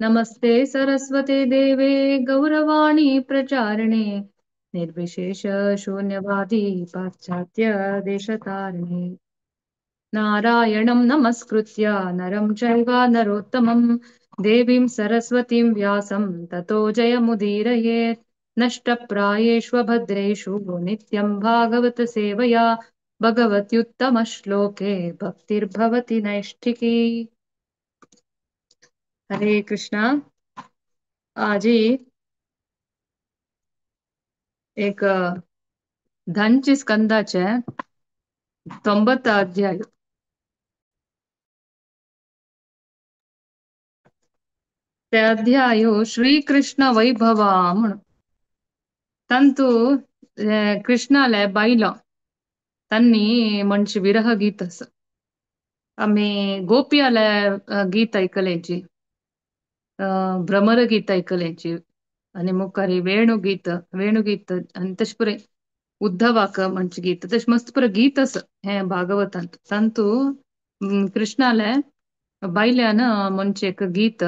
नमस्ते सरस्वते देवे गौरवाणी प्रचारिणे निर्विशेष शून्यवादी पाश्चात्य देशतारिणे। नारायणं नमस्कृत्य नरं चैव नरोत्तमं देवीं सरस्वतीं व्यासं ततो जयमुदीरयेत्। नष्टप्रायेष्वभद्रेषु नित्यं भागवत सेवया भगवत्युत्तमश्लोके भक्तिर्भवति नैष्ठिकी। हरे कृष्णा। आजी एक धनची स्कंदाचे 9 अध्याय। ते अध्याय श्रीकृष्ण वैभव म्हणून ತಂತು कृष्णाले बायलो तांणी म्हणचे विरह गीत आसा। आमी गोपियाले गीत आयकलेंची, भ्रमर गीत आयकलेंची आनी मुखार वेणुगीत वेणुगीत आनी तशें पुराय उद्धवाक म्हणचे गीत तशें मस्त पुरो गीत आसा हें भागवतांत। तांतू कृष्णाले बायल्यान म्हणचे एक गीत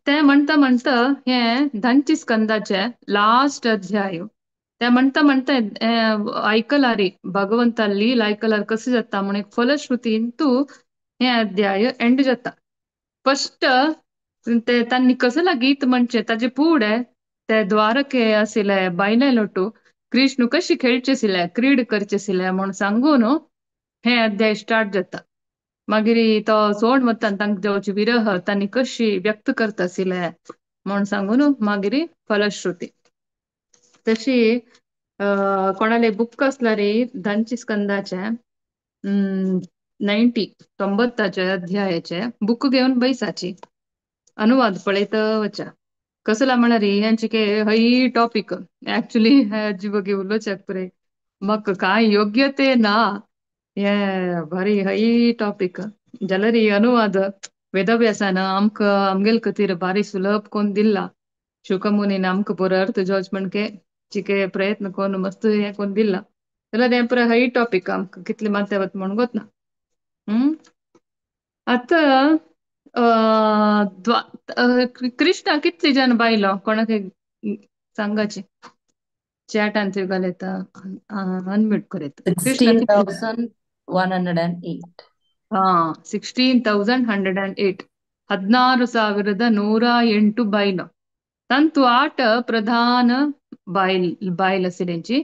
ते म्हणटा म्हणटा हें धनची स्कंदाचे लास्ट अध्याय। ते म्हणटा म्हणटा आयकला रे भगवंता लील आयकल्यार कशें जाता म्हूण एक फलश्रुतीन तूं हें अध्याय एंड जाता। फस्ट ते तांणी कसला गीत म्हणचे ताजे फुडें ते द्वारके आशिल्ले बायले लोटू कृष्ण कशी खेळचे आशिल्ले क्रीड करचे आशिल्ले म्हूण सांगून हें अध्याय स्टार्ट जाता। मागीर तो सोड वता तांकां जावची विरह तांणी कशी व्यक्त करता आशिल्ले म्हूण सांगून मागीर फलश्रुती। तशी कोणाले बुक आसल्यार धनची स्कंदाचे 90 9 अध्यायाचे बुक घेवन बैसाची अनुवाद पळयत वचा। कसला म्हळ्यार हेंचे के हय टॉपिक ऍक्च्युली अजी बगी उलोवच्याक पुराय म्हाका कांय योग्यते ना हे भारी हय टॉपिक जाल्यार अनुवाद वेदव्यासान आमकां आमगेले खातीर भारी सुलभ कोन्न दिल्ला। शुकमुनीन आमकां पुरो अर्थ जावचें म्हणके चिके प्रयत्न कोन्न मस्त हें कोन्न दिल्ला जाल्यार हें पुराय हय टॉपिक आमकां कितले माथ्या वता म्हूण गोतना। आतां कृष्णा कितले जण बायलो कोणाक सांगाची चॅटान थंय घालयता अनम्यूट करयता। कृष्णा 16,108. ಹಾ 16,108 16,108 बायलो। तांतू 8 प्रधान बायल बायल आशिल्ल्यांची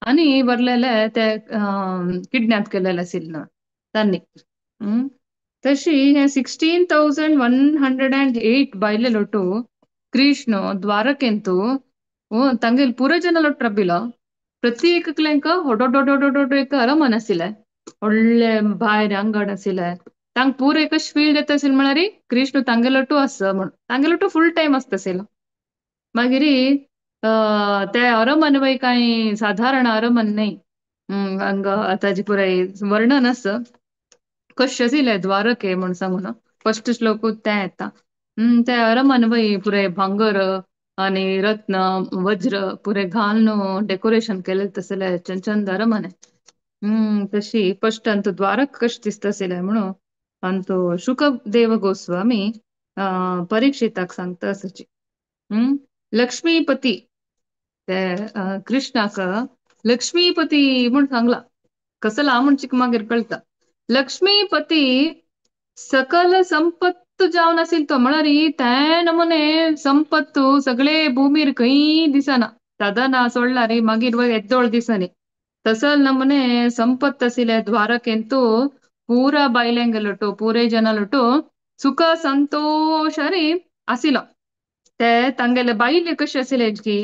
आनी वरलेले ते किडनॅप केलेले आशिल्ले तांणी। तशी हे 16,108 बायले लोटू कृष्ण द्वारकेंतू तांगेले पुरो जन लोट राबिलो। प्रत्येकल्यांक होडोडोडोडोडो एक अरमान आशिल्लें, व्हडलें भायर अंगण आशिल्लें। तांकां पुरो कशें फील जाता आशिल्लें म्हळ्यार कृष्ण तांगेलो लोटू आसा म्हूण तांगेलो लोटू फूल टायम आसता आशिल्लो। मागीर ते अरमान बाय कांय साधारण अरमान न्हय, हांगा ताजें पुराय वर्णन आसा कशें आशिल्लें द्वारके म्हूण सांगून फस्ट श्लोकूच तें येता। ते अरमान बाय पुराय भांगर आनी रत्न वज्र पुराय घालून डेकोरेशन केलें तसलें चंद चंद अरमान। तशी फस्ट अंतू द्वारक कशें दिसता आशिल्लें म्हणून अंतू शुकदेव गोस्वामी परीक्षिताक सांगता आसची। लक्ष्मीपती ते कृष्णाक लक्ष्मीपती म्हूण सांगला कसला म्हूण चिक मागीर कळटा। लक्ष्मीपती सकल संपत्त जावन आशिल्लो तो म्हळ्यार ते नमुने संपत्त सगळे भूमीर खंय दिसना साधना सोडला रे मागीर वयर येद्दोळ दिसनी तसल नमुने संपत्त आशिल्ले द्वारकेंतू पुरा बायल्यांगेलोटू पुरे जनालोटू सुख संतोष रे आशिल्लो। ते तांगेले बायले कशे आशिल्ले की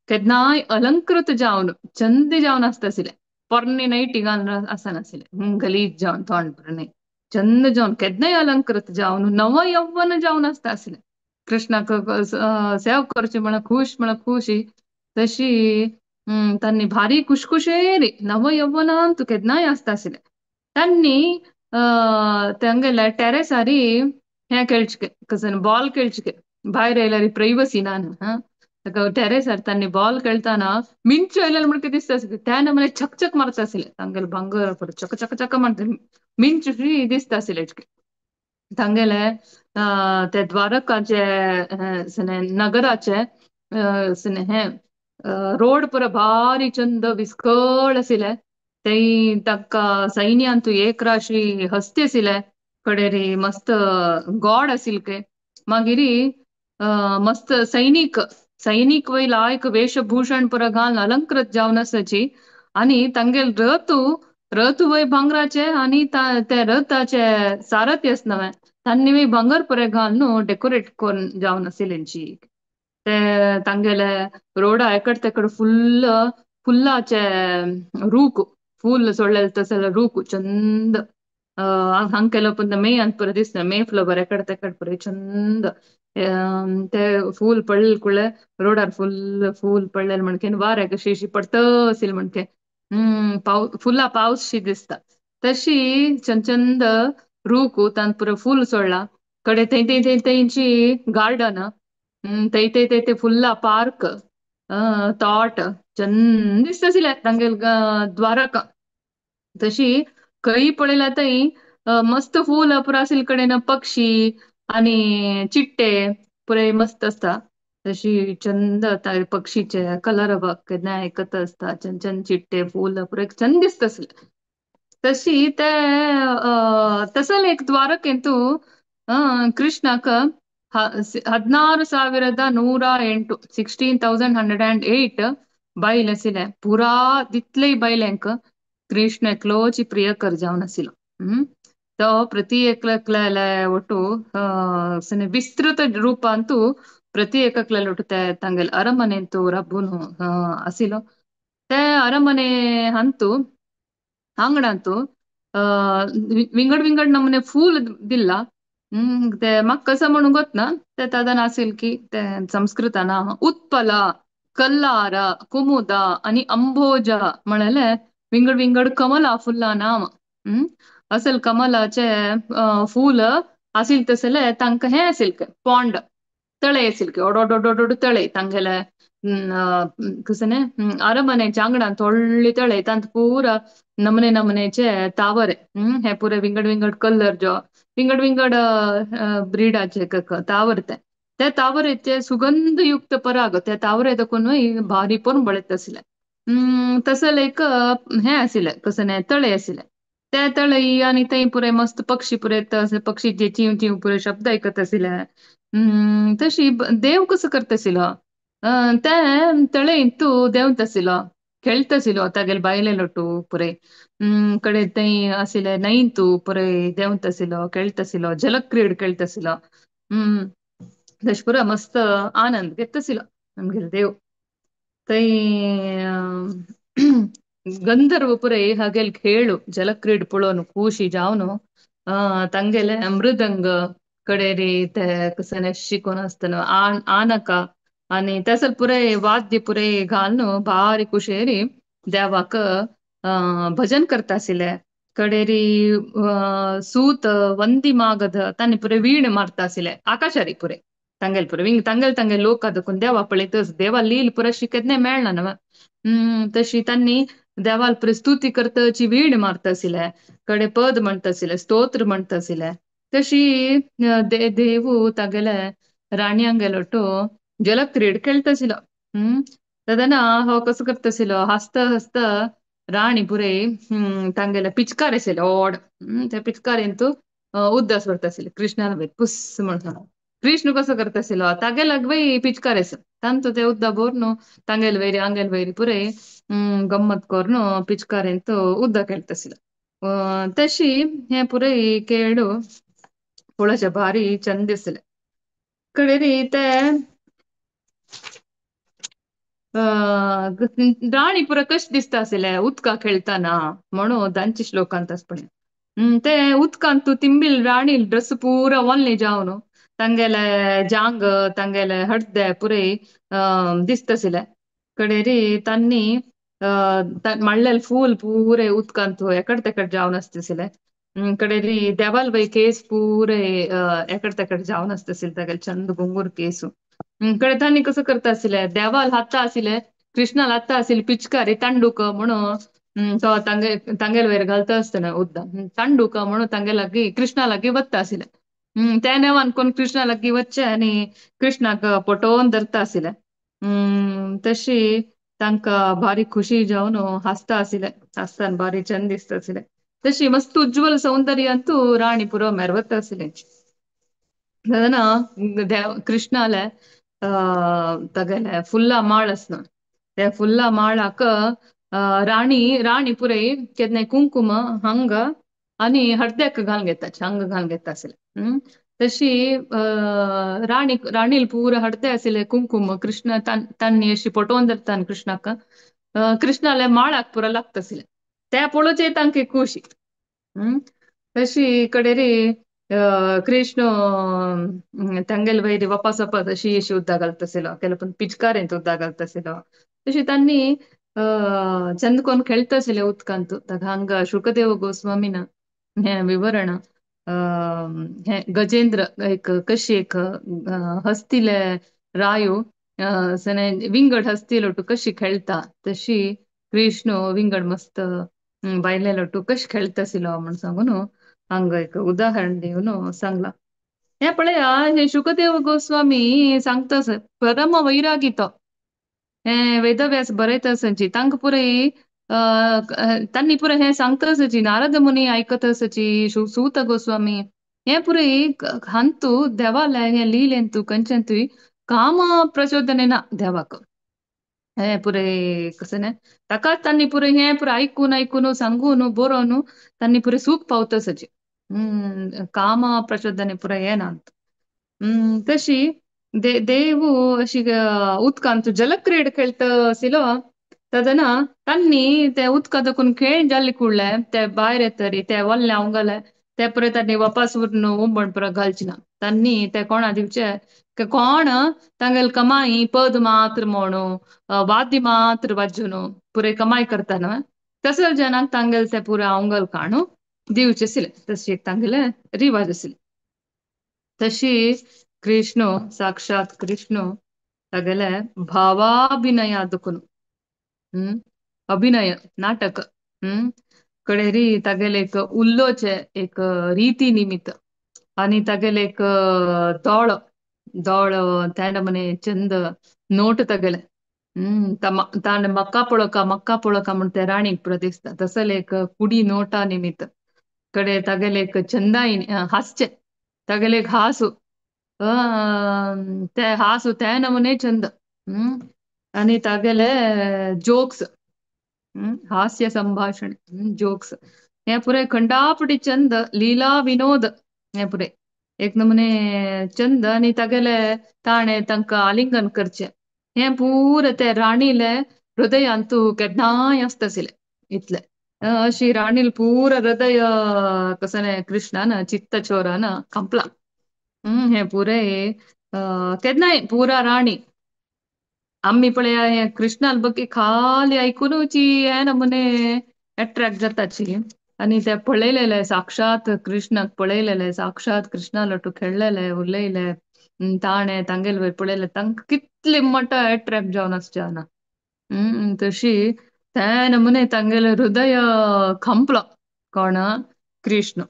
केन्नाय अलंकृत जावन चंद जावन आसता आशिल्ले, पोरणे नैटी घालून आसनाशिल्ले, गलीज जावन तोंड पोरणे चंद जावन केन्नाय अलंकृत जावन नव यौवन जावन आसता आशिल्ले। कृष्णाक सेव करची म्हळ्यार खुश म्हळ्यार खुशी तशी तांणी भारी खुशखुशेरी नव यौवनांत केन्नाय आसता आशिल्ले। तांणी तांगेले टेरेसारी हें खेळचें कसन बॉल खेळचें भायर आयल्यार प्रायवसी ना न्हू ताका टेरेसार तांणी बॉल खेळटाना मिंचो आयल्यार म्हणटा दिसता आशिल्लें त्या नमुने चकचक मारता आशिल्लें तांगेले भांगर चक चक चक मारता मिंच दिसता आशिल्लें तांगेले ते द्वारकाचे नगराचे हे रोड पुरा भारी चंद विस्कळ आशिल्ले. थंय ताका सैन्यांतू एक राशी हस्ती आशिल्ले. कडेरी मस्त गॉड आशिल्ले. मागीर मस्त सैनिक सैनिक वय लायक वेशभूषण पुरा घालून अलंकृत जावन आसाची आनी तांगेल रथू रथ वय भांगराचे आनी ते रथाचे सारथी आसना तांणी बी भांगर पुरे घालून डेकोरेट करून जावन आशिल्लेंची. ते तांगेले रोडा एकड तेकड फुल्ल फुल्लाचे रूख फूल सोडलेले तसले रूख चंद. हांग केलो पण मे अंत पुरे दिसना मे फ्लवर एकड तेकड पुरे चंद. ते फूल पडले कुळे रोडार फुल फूल पडलेले म्हणके वाऱ्याक अशी अशी पडत असेल म्हणके पाव फुला पावस शी दिसता. तशी चंद चंद रूख तांत पुरो फूल सोडला. कडे थंय थंय थंय थंयची गार्डन. थंय थंय थंय थंय फुल्ला पार्क तोट चंद दिसता आशिल्लें तांगेल द्वारका. तशी खंय पळयल्यार थंय मस्त फूल पुरो आशिल्ले कडेन पक्षी आनी चिट्टे पुरे मस्त आसता. तशी चंद पक्षीचे कलरव केन्ना आयकत आसता. चंद चंद चिट्टे फूल पुरे चंद दिसता आसले. तशी ते तसले एक ದ್ವಾರಕೆಂತೂ ಕೃಷ್ಣಕ 16,108 16,108 बायल आशिल्ले. पुरा तितलेय बायलांक कृष्ण एकलोच प्रियकर जावन आशिल्लो. तो प्रति एकल्याले ಒಟ್ಟು ವಿಸ್ತೃತ ರೂಪಾಂತೂ ಪ್ರತಿ ಏಕಕ್ಲೆಲೆ ಒಟ್ಟು ತಾಂಗೆಲ್ ಅರಮನೆಂತು ರಬ್ಬುನು ಆಸಿलो. ते ಅರಮನೆ ಅಂತೂ ಆಂಗಣಂತೂ ವಿಂಗಡ್ ವಿಂಗಡ್ ನಮೂನೆ फूल दिल्ला. ते म्हाका कसं म्हणून गोतना ते तादान आसेल की ते संस्कृतान उत्पल, कल्लार, कुमुद आणि अंबोज म्हणले विंगड विंगड कमला फुलां नांव. असल कमलाचे फूल आसिल तसले तांकां हें आसिल पॉन्ड तळे आसिल ओडोड ओडोड तळे तांगेले कसने अरमनेच्या आंगणांत व्हडले तळे तांत पुरा नमने नमनेचे तावरे. हे पुरे विंगड विंगड कलर जो विंगड विंगड ब्रीडाचे तावर ते त्या तावरेचे सुगंधयुक्त पराग त्या तावरे देखून भारी पण बळत आशिल्ले. तसले एक हें आशिल्लें कसने तळे आशिल्ले. ते तळे आनी थंय पुरे मस्त पक्षी पुरे पक्षीचे चींव चींव पुरे शब्द आयकत आशिल्ले. तशी देव कसो करता आशिल्लो. ते तळेंतू देंवता आशिल्लो, खेळटा आशिल्लो तागेले बायले लोटू पुरे. कडे थंय आशिल्ले न्हंयतू पुरे देंवता आशिल्लो, खेळटा आशिल्लो, जलक्रीड खेळटा आशिल्लो. तशें पुरा मस्त आनंद घेता आशिल्लो आमगेलो देव. थंय गंधर्व पुरे हागेल खेಳು जलक्रीड पळोवन खुशी जावन तांगेले मृदंग कडेरी ते कसने शिकोवन आसतना आनक आनी तसले पुरे वाद्य पुरे घालून भारी खुशेरी देवाक भजन करता आशिल्ले. कडेरी सूत वंदी मागध तांणी पुरे वीण मारता आशिल्ले आकाशारी पुरे तांगेले पुरे विंग तांगेले तांगेले लोक देखून देवा पळयतच देवा लील पुरा शिकेत मेळना न्हू. तशी तांणी देवाल पुरे स्तुती करताची वीण मारता आशिल्ले. कडे पद म्हणटा आशिल्ले, स्तोत्र म्हणटा आशिल्ले. तशी देवू तागेले राणयांगेलोटो जलक्रीड खेळटा आशिल्लो. तेन्ना हो कसो करता आशिल्लो हांसता हांसता राणी पुरे तांगेले पिचकार आशिल्ले व्हड. त्या पिचकारेंतू उदक सोडटा आशिल्ले कृष्णान वयर पुस्स म्हणून. कृष्ण कसो करता आशिल्लो तागेले बाई पिचकार आसा तांचो ते उदक भरून तांगेले वयर आंगेले वयर पुरे गम्मत करून पिचकारेंत उदक खेळटा आशिल्लो. तशी हें पुरे खेळ पळोवच्या भारी चंद दिसले. कडेरी ते राणी पुरा कशें दिसता आशिल्लें उदका खेळटाना म्हणून तांचे श्लोकांत आसा पळय. ते उदकांत तूं तिंबील राणी ड्रेस पुरा ओल्ली जावन तांगेले जांग तांगेले हड्डे पुरे दिसता आशिल्ले. कडेरी तांणी माळ्ळेले फूल पुरे उदकांत एकड तेकड जावन आसता आशिल्ले. कडेरी देवाल बाई केस पुरे एकड तेकड जावन आसता आशिल्ले तागेले चंद घुंगूर केस. कडे तांणी कसो करता आशिल्ले देवाल हाता आशिल्ले कृष्णाल हाता आशिल्ले पिचकारी तांडूक म्हणून तो तांगेले वयर घालता आसतना उदक तांडूक म्हणून तांगे लागीं कृष्णा लागीं वता आशिल्ले. ते नेवान कोण कृष्णा लागीं वचचें आनी कृष्णाक पटोवन धरता आशिल्ले. तशी तांकां भारी खुशी जावन हांसता आशिल्ले, हांसतान भारी चंद दिसता आशिल्ले. तशी मस्त उज्ज्वल सौंदर्यांतू राणी पुरो मेरवता आशिल्ली. तेन्ना देव कृष्णाले तागेले फुल्ला माळ आसना, त्या फुल्ला माळाक राणी राणी पुरय केन्नाय कुंकुम हांगा आनी हड्ड्याक घालून घेता, हांगा घालून घेता आशिल्ले. तशी राणी राणील पूरा हड्डे आशिल्ले कुंकुम कृष्ण तांणी अशी पटोवन धरता कृष्णाक, कृष्णाले माळाक पुरा लागता आशिल्ले, ते पळोवचे तांकां खुशी. तशी कडेरी कृष्ण तांगेले वयर वापस वापस अशी अशी उदक घालता आशिल्लो, केन्ना पण पिचकारेंत उदक घालता आशिल्लो. तशी तांणी चंद कोन्न खेळटा आशिल्ले उदकांत. ताका हांगा शुकदेव गोस्वामीन हें विवरण हें गजेंद्र एक कशी एक हस्तिले रायू सने विंगड हस्ती लोटू कशी खेळटा तशी कृष्ण विंगड मस्त बायले लोटू कशी खेळटा आशिल्लो म्हूण सांगून हांगा एक उदाहरण दिवन सांगलां. हें पळया, हे शुकदेव गोस्वामी सांगता परम वैरागी तो, हें वेदव्यास बरयता आसची तांकां पुराय तांणी पुराय हें सांगता आसची, नारद मुनी आयकता आसची, सूत गोस्वामी हें पुराय हांतू देवाले हें लिलेंतू खंयच्यातूय काम प्रचोदने ना देवाक. हें पुराय कसं न्हय ताकाच तांणी पुराय हें पुराय आयकून आयकून सांगून बरोवन तांणी पुराय सूख पावता आसची. काम प्रचोदने पुराय येना. तशी देव अशी उदकांत जलक्रीड खेळटा आशिल्लो तेन्ना तांणी ते उदका दाखून खेळ जाले कुडले ते भायर येतरी ते वल्ले हांव ते पुराय तांणी वापस उरून उंबण पुरो घालचे ना. तांणी ते कोणा दिवचे कोण तांगेले कमाई पद मात्र म्हणू वाद्य मात्र वाजून पुराय कमाई करता न्हय तसले जनांक तांगेले ते पुराय आंगल काणू दिवचे आशिल्ले. तशी एक तांगेले रिवाज आशिल्ले. तशी कृष्ण साक्षात कृष्ण तागेले भावाभिनया दुखून अभिनय नाटक कडेरी तागेले एक उल्लोचे एक रीती निमित्त आनी तागेले एक दोळ दोळ त्या नमने चंद नोट तागेले ताणें मक्का पळोवका मक्का पळोवका म्हण ते राणीक पुरो दिसता तसले एक कुडी नोटा निमित्त कडे तागेले एक चंदाय हासचे तागेले एक हासू ते हासू ते नमने चंद आनी तागेले जोक्स हास्य संभाषण जोक्स हें पुराय खंडापटी चंद लीला विनोद हें पुराय एक नमुने चंद आनी तागेले ताणें तांकां आलिंगन करचें हें पुराय ते राणीले हृदयांतू केन्नाय आसता आशिल्लें इतलें. अशी राणील पुरा हृदय कसलें कृष्णान चित्तचोरान कांपलां. हें पुराय केन्नाय पुरा राणी आमी पळया हें कृष्णाल बगी खाली आयकुनूची हें नमुने एट्रॅक्ट जाताची आनी ते पळयलेले साक्षात कृष्णाक पळयलेले साक्षात कृष्णा लटू खेळलेले उलयले ताणें तांगेले वयर पळयले तांकां कितले मोठो एट्रॅक्ट जावन आसचे ना. तशी ते नमुने तांगेले हृदय खंपलो कोण कृष्ण.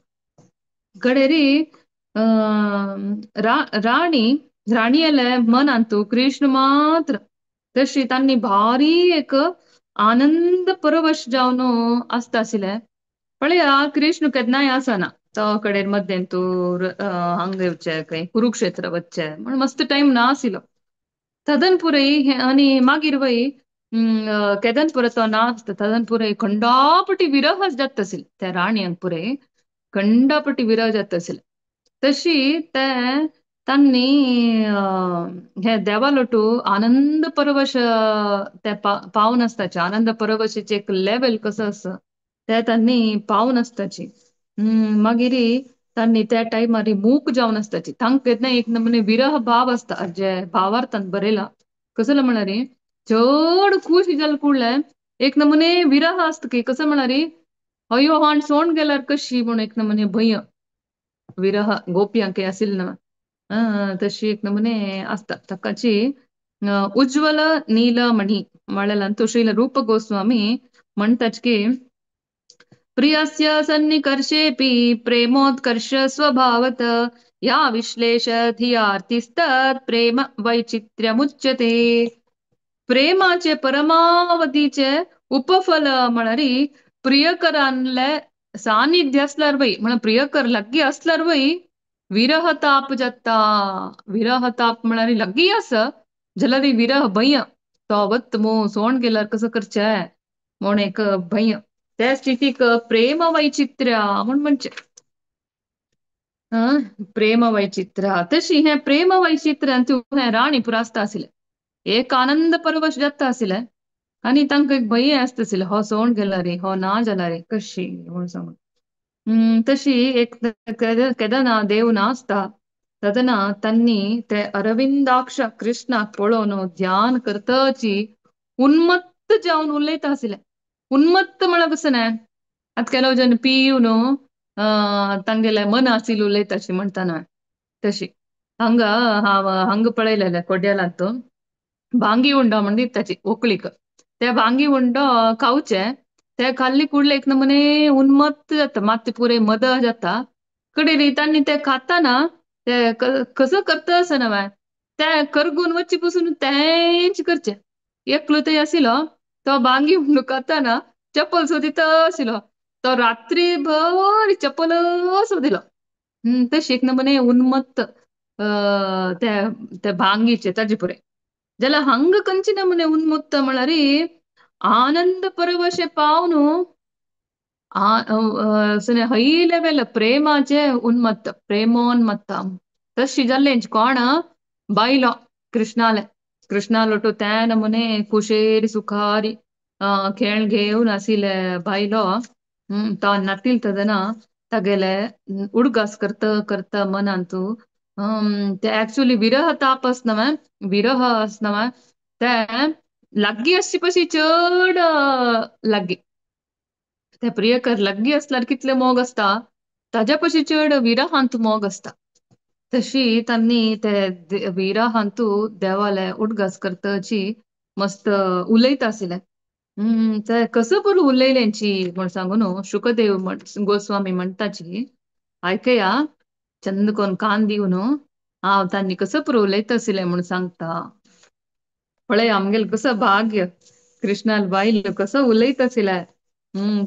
कडेरी राणी राणयेले मनांतू कृष्ण मात्र तशी तांणी भारी एक आनंद परवश जावन आसता आशिल्ले. पळया कृष्ण केन्नाय आसना तो कडेन मद्देंतू हांगा येवचे खंय कुरुक्षेत्र वचचे म्हण मस्त टायम ना आशिल्लो. तदन पुरय आनी मागीर वय केदन पुरो तो ना आसता तदन पुरय खंडापटी विरह जाता आशिल्ले त्या राणयांक पुरय खंडापटी विरह जाता आशिल्ले. तशी ते तांणी हे देवालोटू आनंद परवश ते पावन आसताचे आनंद परवशेचे एक लेवल कसो आसा ते तांणी पावन आसताची. मागीर तांणी त्या टायमार मूक जावन आसताची तांकां केन्ना एक नमुने विरह भाव आसता जे भावार्थान बरयला कसलो म्हळ्यार चड खूश जाले कुडले एक नमुने विरह आसता की कसो म्हळ्यार अयो हाण सोण गेल्यार कशी म्हूण एक नमुने भंय विरह गोपयांक आशिल्ले न्हय तशी एक नमुने आसता. ताकाची उज्ज्वल नीलमणी म्हळ्यार श्रील रूप गोस्वामी म्हणटाच की प्रियस्य सन्निकर्षेऽपि प्रेमोत्कर्ष स्वभावत या विश्लेष धियार्तिस्तत् प्रेम वैचित्र्यमुच्यते. प्रेमाचे परमावधीचे उपफल म्हळ्यार प्रियकरांले सानिध्य असल्यार वय, म्हणून प्रियकर लागीं असल्यार वय विरह ताप जाता. विरह ताप म्हळ्यार लागीं आसा जाल्यार विरह भंय, तो वत मू सोण गेल्यार कसो करचें म्हूण एक भंय. त्या स्थितीक प्रेम वैचित्र्य म्हूण म्हणचें. प्रेम वैचित्र तशी हें प्रेम वैचित्र्य हें राणी पुरास्ता आशिल्लें, एक आनंद परवश जाता आशिल्लें आनी तांकां एक भंय आसता आशिल्लें, हो सोण गेला रे, हो ना जाला रे, कशी म्हूण सांगून. तशी एक केदना देव नासता तदना तांणी ते अरविंदाक्ष कृष्णाक पळोवन ध्यान करतची उन्मत्त जावन उलयता आशिल्लें. उन्मत्त म्हळ्यार कसं न्हय, आतां ಕೆಲವು जन पिवन तांगेले मन आशिल्लें उलयता अशी म्हणटा न्हय तशी. हांगा हांव हांगा पळयलेलें कोड्यालांत भांगी उंडो म्हण दिताची व्हंकलीक, ते भांगी उंडो खावचे, ते खाल्ली कुडले एक नमुने उन्मत्त जाता, मात्शें पुरे मद जाता. कडेन तांणी ते खाताना ते कसो करता आसना न्हय, ते करगून वच्चे पसून तेंच करचें. एकलो थंय आशिल्लो तो भांगी उंडो खाताना चप्पल सोदीत आशिल्लो, तो रात्री भर चप्पल सोदिलो. तशी एक नमुने उन्मत्त ते भांगीचे ताजे पुरे. जाल्यार हांगा खंयचे नमुने उन्मत्त म्हळ्यार आनंद परवशे पावन हय लेवल प्रेमाचे उन्मत्त, प्रेमोन्मत्त तशी जाल्लें कोण बायलो कृष्णाले, कृष्णालोटू त्या नमुने कुशेरी सुखारी खेळ घेवन आशिल्ले बायलो. तो नातील तदना तागेले उडगास करता करता मनांतू ते ऍक्च्युली विरह ताप आसना, विरह आसना ते लागीं आसचे पशी चड लागीं, ते प्रियकर लागीं आसल्यार कितले मोग आसता ताज्या पशी चड विरहांत मोग आसता. तशी तांणी ते विरहांतू देवाले उडगास करताची मस्त उलयता आशिल्लें. ते कसो बरो उलयलेंची म्हूण सांगू न्हू शुकदेव गोस्वामी म्हणटाची आयकया चंद कोन कान दिवन हांव तांणी कसो पुरो उलयता आशिल्लें म्हूण सांगता. पळय आमगेलें कसो भाग्य कृष्णाल बायल कसो उलयता आशिल्लें.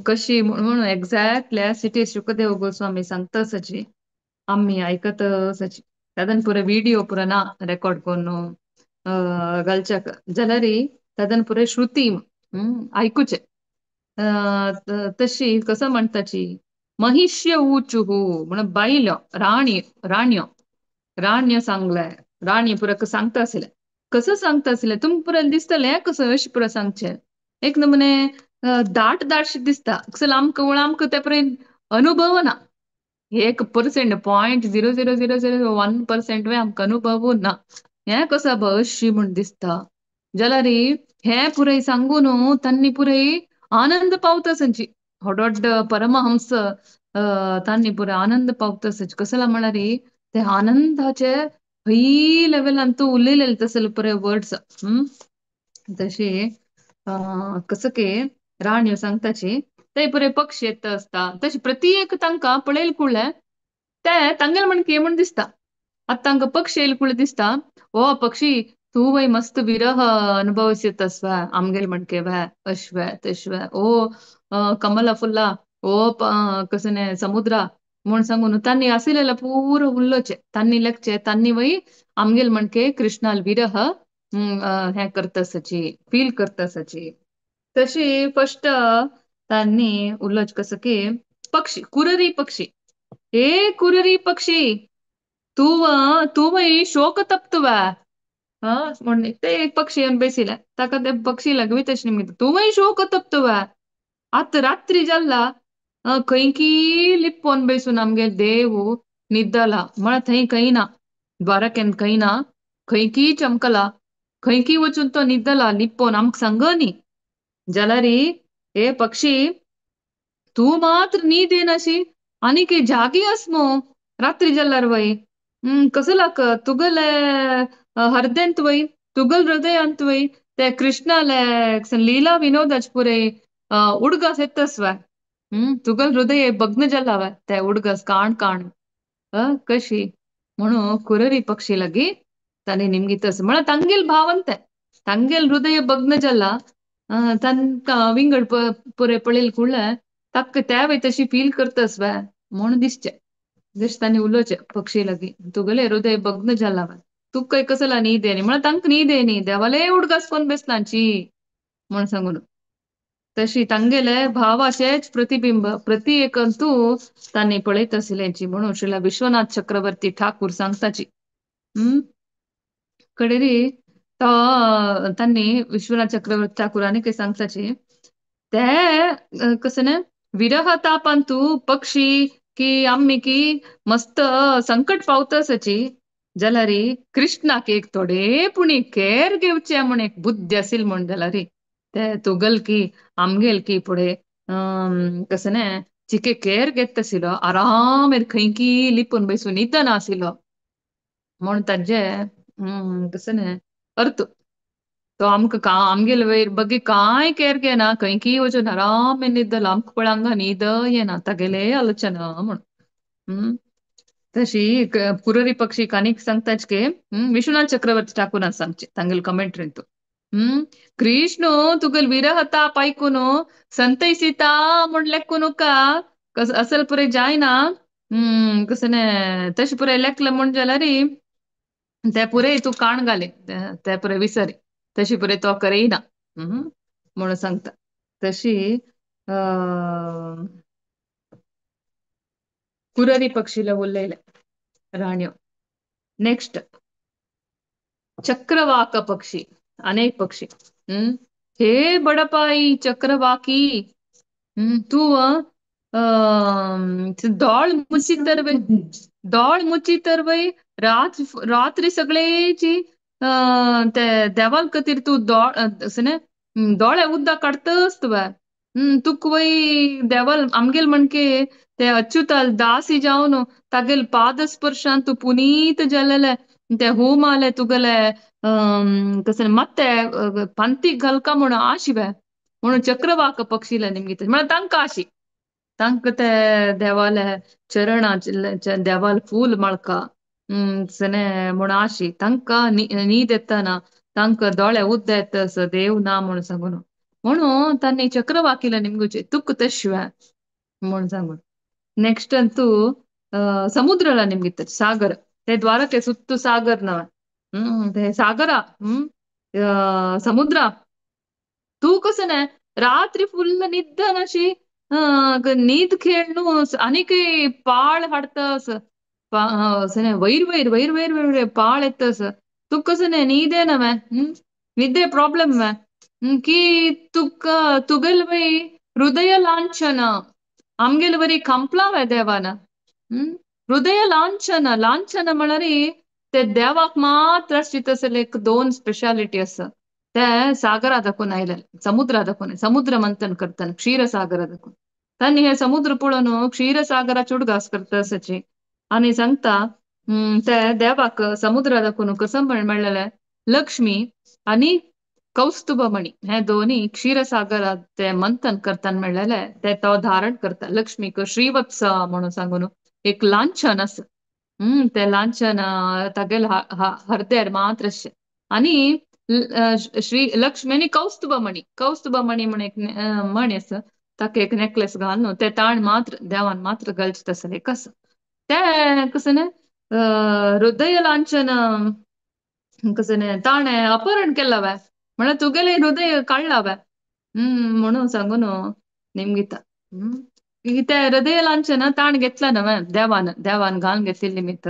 कशी म्हणून exactly as it is Shukdev Goswami सांगता आसाची आमी आयकत आसाची. तातूंत पुरो विडियो पुरो ना रेकॉर्ड करून घालच्याक जाल्यार तातूंत पुरो श्रुती आयकुचें. तशी कसो म्हणटाची महिष्य ऊचुहू म्हणून बायलो राणी, राण्यो राण्यो सांगलें, राणी पुरो सांगता आशिल्लें. कसो सांगता आशिल्लें तुमकां पुरो दिसतलें कसो अशें पुरो सांगचें एक नमुने दाट दाटशें दिसता कसो आमकां आमकां ते पर्यंत अनुभव ना, 1% 0.00001% आमकां अनुभव ना, हें कसो अशी म्हूण दिसता. जाल्यार हें पुराय सांगून तांणी पुराय आनंद पावता संची व्हड परमहंस तांणी पुराय आनंद पावता संची. कसला म्हळ्यार ते आनंदाचे हय लेवलान तूं उलयलेले तसले पुराय वर्ड्स. तशी कसं की राण्यो सांगताची ते पुराय पक्षी येता आसता तशें प्रत्येक तांकां पळयले कुळ्ळे ते तांगेले म्हणके म्हूण दिसता. आतां तांकां पक्षी येयले कुळ्ळे दिसता, ओ पक्षी तूं वय मस्त विरह अनुभवसीत आसवा आमगेले म्हणके वे अश्वे तश्वे, ओ कमला फुल्ला, ओ कसने समुद्रा म्हूण सांगून तांणी आशिल्लें पुरो उल्लोचें तांणी लेखचें तांणी वय आमगेले म्हणके कृष्णाल विरह हें करता आसाची फील करता आसाची. तशी फस्ट तांणी उल्लोच कसं की पक्षी कुररी पक्षी, हे कुररी पक्षी तूं तूं वय शोक तप्तवा म्हण ते एक पक्षी येवन बेसिले ताका ते पक्षी लागवी तशें निमित्त तूं वय शोक तप्तवा आतां रात्री जाल्ला खंयकी लिपोवन बेसून आमगे देव न्हिदला म्हळ्यार थंय खंय ना, द्वारकेन खंय ना, खंयकी चमकला, खंयकी वचून तो न्हिदला लिपोवन आमकां सांग न्ही. जाल्यार हे पक्षी तूं मात्र न्हीद येनाशी आनीक जागी आस मू रात्री जाल्यार वय कसो लाग तुगेले हृदयांत वय तुगेले हृदयांत वय ते कृष्णाले लीला विनोदाचे पुराय उडगास येतस वा तुगेले हृदय भग्न जाला वा ते उडगास काण काण कशी. म्हणून कुररी पक्षी लगी ताणे निमगितस म्हळ्यार तांगेल भावंते तांगेल हृदय भग्न जाला तांकां विंगड पुरे पळयल कुळ्ळे ताका त्या तशी फील करतस वे म्हूण दिसचे जशें तांणी उलोवचें पक्षी लगी तुगेलें हृदय भग्न जाला वे तुका कसला न्हीद येनी म्हळ्यार तांकां न्हीद येनी देवाले उडगास कोन्न बेसलांची म्हूण सांगून तशी तांगेले भावाचेच प्रतिबिंब प्रति एकंतू तांणी पळयत आशिल्ल्याची म्हणून श्रीला विश्वनाथ चक्रवर्ती ठाकूर सांगताची. हम्म कडेरी तो तांणी विश्वनाथ चक्रवर्ती ठाकूर आनी काही सांगताची ते कसं ना विरह तापांतू पक्षी की आम्ही की मस्त संकट पावतसची जाल्यार कृष्णाक एक थोडे पुणी केर घेवचे म्हण एक बुद्धी आशिल्ली म्हण जाल्यार ते तुगल की आमगेल की पुढे कसं ना चिके केर घेत आशिल्लो आरामेर खंय की लिपून बसून न्हिदना आशिल्लो म्हूण ताजे कसं ना अर्थ तो आमकां आमगेले वयर बगी कांय केर घेना खंय की वचून आरामेर न्हिदलो आमकां पळय हांगा न्हीद येना तागेले आलोचना म्हूण. हम्म तशी कुररी पक्षी कानीक सांगताच की विश्वनाथ चक्रवर्ती ठाकूरान सांगचे तांगेले कमेंट्रींतू. हम्म कृष्ण तुगेल विरह ताप आयकून संतयसीता म्हूण लेखून का कस असल पुरे जायना. कसं तशें पुरे लेखलें म्हूण जाल्यार ते पुरे तूं काण घाले ते पुरे विसर तशी पुरे तो करयना म्हणून सांगता. तशी कुररी पक्षीला उलयले राण्यो. नेक्स्ट चक्रवाक पक्षी अनेक पक्षी. हम्म हे बडपाई चक्रवाकी तूं दोळ मुचितर वय दोळ मुचितर वय रात्री सगळेची ते देवाल खातीर तूं दोळे उदक काडतस तुवें. तुका वय देवाल आमगेल म्हणके ते अच्युताल दासी जावन तागेल पादस्पर्शान तूं पुनीत जालेले ते होमाले तुगेले कसं ಮತ್ತೆ पंथीक घालका म्हूण आशिवे म्हणून चक्रवाक पक्षीला निमगित म्हळ्यार तांकां आशी तांकां ते देवाले चरणा देवाल फूल मळका सने म्हूण आशी तांकां न्हीद येतना तांकां दोळे उद्द येतस देव ना म्हूण सांगून म्हणून तांणी चक्रवाकीला निमगुचे तुक तशवे म्हूण सांगून. ನೆಕ್ಸ್ಟ್ ಅಂತೂ ಸಮುದ್ರಲ ನಿಮ್ಗಿತ್ತ ಸಾಗರ ते द्वारके सुत्तु सागर नव ते सागर. समुद्र तूं कसं ना रात्री फुल्ल निद्दनशी न्हीद खेळनु आनीकय पाळ हाडतस वयर वयर वयर वयर वयर पाळ येतस तुका कसं न्हीद येना निद्दे प्रॉब्लेम की तुका तुगेल वय हृदय लांछन आमगेले बरी कंपलां वे देवान. हृदय लांछन लांछन म्हळ्यार ते देवाक मात्र आसचे एक दोन स्पेशालिटी आसा ते सागरा दाखोवन आयले समुद्रा दाखोवन समुद्र मंथन करताना क्षीरसागरा दाखोवन तांणी हे समुद्र पळोवन क्षीरसागराचे उडगास करता आसाची आनी सांगता ते देवाक समुद्रा दाखोवन कसं म्हणलेलें लक्ष्मी आनी कौस्तुभमणी हे दोन्ही क्षीरसागरात ते मंथन करताना म्हणलेले ते तो धारण करता लक्ष्मीक श्रीवत्स म्हणून सांगून एक लांछन आसा. ते लांछन तागेले हरदेर मात्र अशें आनी श्री लक्ष्मी आनी कौस्तुभमणी कौस्तुभमणी म्हण एक मणी आसा ताका एक नेकलेस घालून ते ताण मात्र देवान मात्र घालचें तसलें एक आसा ते कसं न्ही हृदय लांछन कसं न्ही ताणें अपहरण केलां वे म्हळ्यार तुगेलें हृदय काडलां वे म्हणून सांगून निमगिता. ते हृदय लांछन ताण घेतला न्हय देवान देवान घालून घेतिल्लें निमित्त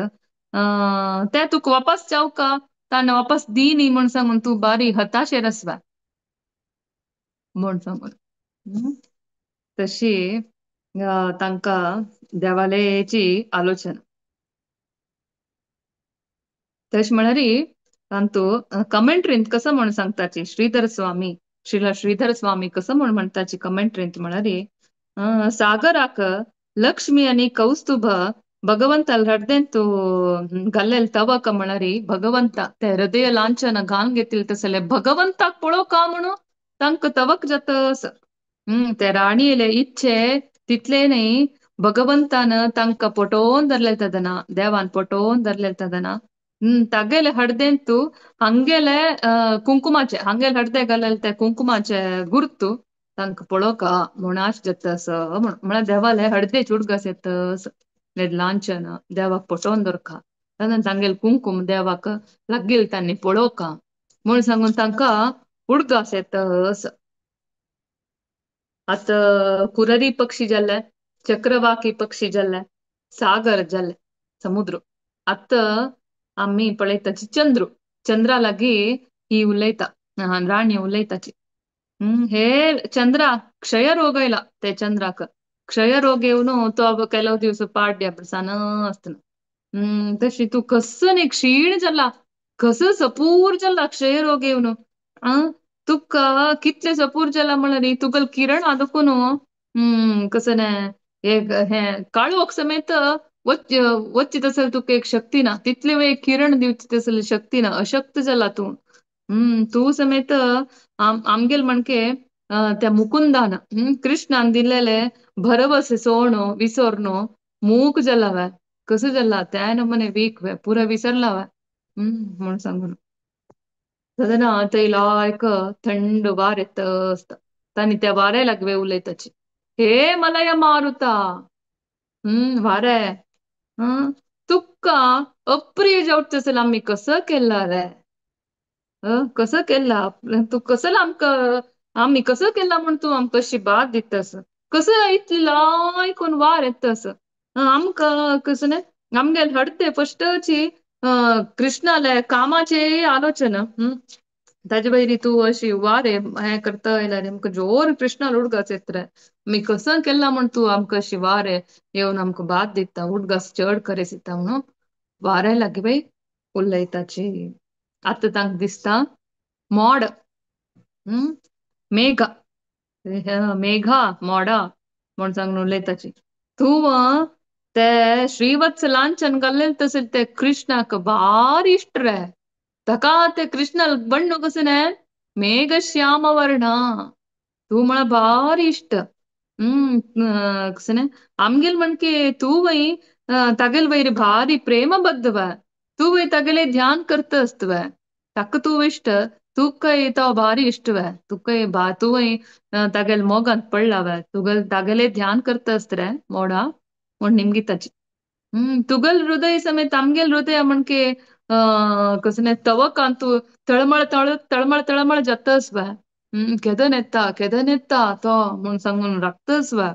ते तुका वापस जावका ताणें वापस दी न्ही म्हूण सांगून तूं बारी हताशेर आसवा म्हूण सांगून. तशी तांकां देवालयाची आलोचना. तशें म्हळ्यार तांतू कमेंट्रींत कसं म्हूण सांगताची श्रीधर स्वामी श्रीला श्रीधर स्वामी कसं म्हूण म्हणटाची कमेंट्रींत म्हळ्यार सागराक लक्ष्मी आनी कौस्तुभ भगवंताल हृदयंतू घाल्लेल तवक म्हळ्यार भगवंता ते हृदय लांछन घालून घेतिल्लें तसलें भगवंताक पळोवका म्हणून तांकां तवक जाता. ते राणयेले इच्छे तितले न्ही भगवंतान तांकां पटोवन धरले तदना, देवान पटोवन धरले तदना. तागेले हळदेंतू हांगेले कुंकुमाचे, हांगेले हळदे घालेले ते कुंकुमाचे गुर्तू तांकां पळोवका म्हूण आश जाता असो म्हूण. म्हळ्यार देवाले हळदे उडगास येता असो. लांछन देवाक पटोवन दवरका, तेन्ना तांगेले कुंकुम देवाक लागील तांणी पळोवका म्हूण सांगून तांकां उडगास येता असो. आतां कुररी पक्षी जाले, चक्रवाकी पक्षी जाले, सागर जाले, समुद्र. आतां आमी पळयताची चंद्र, चंद्रा लागी ही उलयता, राणी उलयताची. हे चंद्रा क्षय रोग ಇಲ್ಲ ते चंद्राक, क्षय रोग येवन तो ಕೆಲವು ದಿವಸ पाड्या सान आसतना. तशी तूं कसो न्ही क्षीण जाला, कसो सपूर जाला क्षय रोग येवन. तुका कितले सपूर जाला म्हळ्यार तुगल किरण आदकून कसं एक हे काळोख समेत वच्ची तसल तुका एक शक्ती ना, तितले एक किरण दिवची तसली शक्ती ना, अशक्त जाला तूं. तूं समेत आमगेल म्हणके त्या मुकुंदान, कृष्णान दिलेले भरवसे सोणो विसोर्नो मूक जाला, कसं जाला त्या नमने वीक वे पुरा विसरला वे. म्हणून सांगून तदना थंय एक थंड वार येत आसता आनी त्या वाऱ्या लागवे उलयताची, हे मलय मारुता, वारे, तुका अप्रिय जावचे असेल आमी कसं केला रे, कसं केला तूं, कसं आमकां आमी कसं केला म्हूण तूं आमकां अशी बाद दितस, कसं इतली लायकून वार येतस आमकां, कसं न्ही आमगेले हडते फस्टची कृष्णाले कामाचे आलोचना. ताजे वयरी तूं अशी वारे हें करता जाल्यार आमकां जोर कृष्णा उडगास येत रे, आमी कसं केला म्हूण तूं आमकां अशी वारे येवन आमकां बाद दिता, उडगास चड करेस दिता म्हणून वारे लागीं बाय उलयताची. आतां तांकां दिसता मोड, मेघा, मेघा मोडा म्हूण सांगून उलयताची. तूं ते श्रीवत्स लांछन घाल्लें तशें ते कृष्णाक भारी इश्ट रे, ताका ते कृष्णा बण्ण कसं न्ही मेघश्याम वर्ण, तूं म्हळ्यार भारी इश्ट. कसं न्ही आमगेल म्हणके तूं वय तागेल वयर भारी प्रेमबद्ध, तूं वय तागेले ध्यान करता आसतवे, ताका तूं इश्ट, तुकाय तो भारी इश्टवे, तुकाय तूं वय तागेल मोगांत पडलावे, तुगेल तागेले ध्यान करता आसत रे मोडा म्हूण निमगिताची. तुगल हृदय समेत आमगेल हृदय म्हणके कसं न्ही तवकांतू तळमळ तळ तळमळ तळमळ जातस वे, केदन येता केदन येता तो म्हूण सांगून राखतस वे.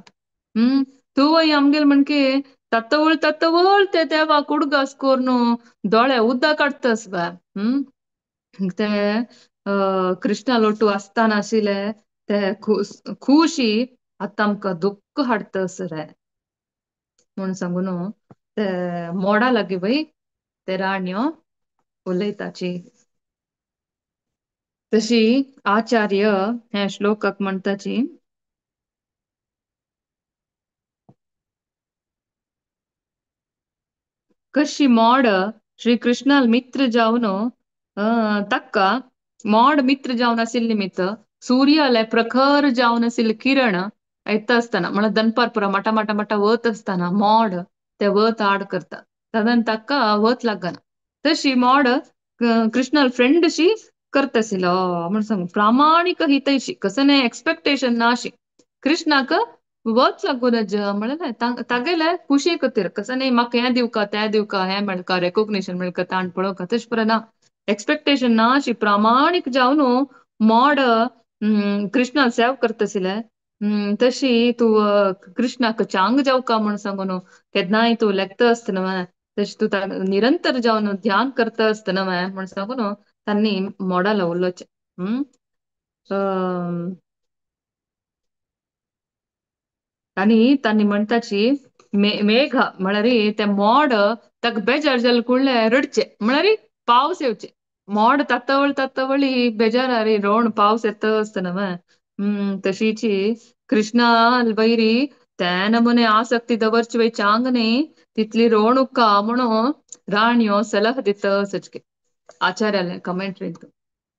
तूं वय आमगेल म्हणके तत्वळ तत्वळ ते देवाक उडगास करून दोळे उदक काडतस वे. ते कृष्णा लोटू आसतना आशिल्ले ते खुशी आतां आमकां दुख्ख हाडतस रे म्हूण सांगून ते मोडा लागीं बाय ते राणयो उलयताची. तशी आचार्य हे श्लोकाक म्हणटाची, कशी मोड श्री कृष्णाल मित्र जावन ताका मोड मित्र जावन आशिल्ले निमित्त सूर्याले प्रखर जावन आशिल्ले किरण येता आसतना म्हळ्यार दनपार पुरा मटा मटा मटा वत आसतना मोड ते वत आड करता, तदन ताका वत लागना. तशी मोड कृष्णाल फ्रेंड अशी करता आशिल्लो म्हूण सांगू, प्रामाणीक हितैशी, कसं न्ही एक्सपेक्टेशन ना अशी कृष्णाक वत लागूं नज म्हळ्यार तागेले खुशी खातीर, कसं न्ही म्हाका हें दिवका तें दिवका हें मेळका रेकोग्निशन मेळका ताण पळोवका तशें पुरो ना, एक्सपेक्टेशन ना अशी प्रामाणीक जावन मोड कृष्णा सेव करता आशिल्ले. तशी तूं कृष्णाक चांग जावका म्हूण सांगून केन्नाय तूं लेखता आसतना तशें तूं निरंतर जावन ध्यान करता आसतना म्हूण सांगून तांणी मोडाला उलोवचें. आनी तांणी म्हणटाची मेघ म्हळ्यार ते मोड ताका बेजार जाले कुडले रडचे म्हळ्यार पावस येवचे, मोड तत्वळ तत्वळी बेजारारी रोण पावस येता आसतना. तशीची कृष्णा वैरी ते नमुने आसक्ती दवरची वय चांग न्ही तितली रोणुका म्हणून राणयो सलह दिता सचके आचार्याले कमेंट्रींत.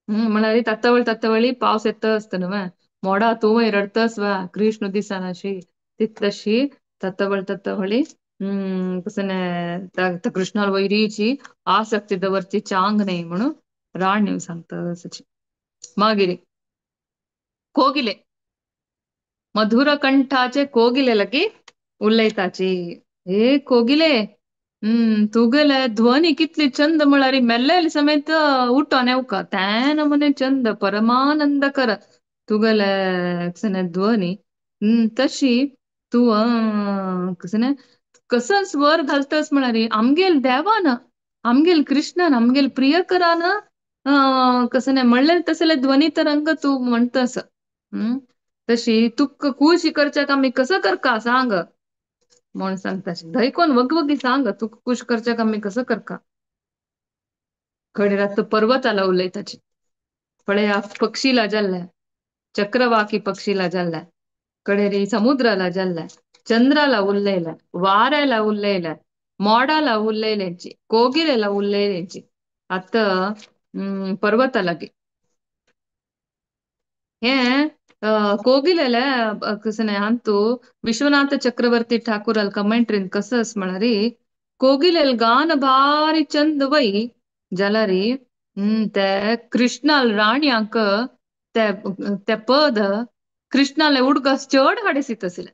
म्हळ्यार तत्वळ तत्वळी पावस येता आसतना मोडा तूं रडतस वा कृष्ण दिसनाशी तितलशी तत्वळ तत्वळी कसने कृष्णाल वैरीची आसक्ती दवरची चांग नाही म्हणून राण्य सांगता सची. मागीर कोगिले मधुर कंठाचे कोगिले लगी उलयताची. हे कोगिले तुगेले ध्वनी कितली चंद म्हळ्यार मेल्लेले समेत उठोन येवका ते नमुने चंद परमानंद कर तुगेले कसने ध्वनी. तशी तूं कसने कसं स्वर घालतस म्हळ्यार आमगेल देवान आमगेल कृष्णान आमगेल प्रियकरान कसने म्हणलें तसले ध्वनी तरंग तूं म्हणतस. तशी तुका खुशी करच्याक आमी कसं करका सांग म्हण सांगता. धैकोन वगवगी सांग तुका खुश करच्याक आमी कसं करका. खडे रात पर्वताला उलयताची. पळया पक्षीला जाल्ले चक्रवाकी पक्षीला जाल्ले कडेरी समुद्राला जाल्ले चंद्राला उलयले वाऱ्याला उलयले मोडाला उलयलेंची कोगिलेला उलयलेंची. आतां पर्वतालागी हे कोगिलेले कसने अंतू विश्वनाथ चक्रवर्ती ठाकूर कमेंट्रीन कसस म्हळ्यार कोगिलेल गान भारी चंद वय जाल्यार ते कृष्णाल राणयांक ते ते पद कृष्णाले उडगास चड हाडेसीत आशिल्ले.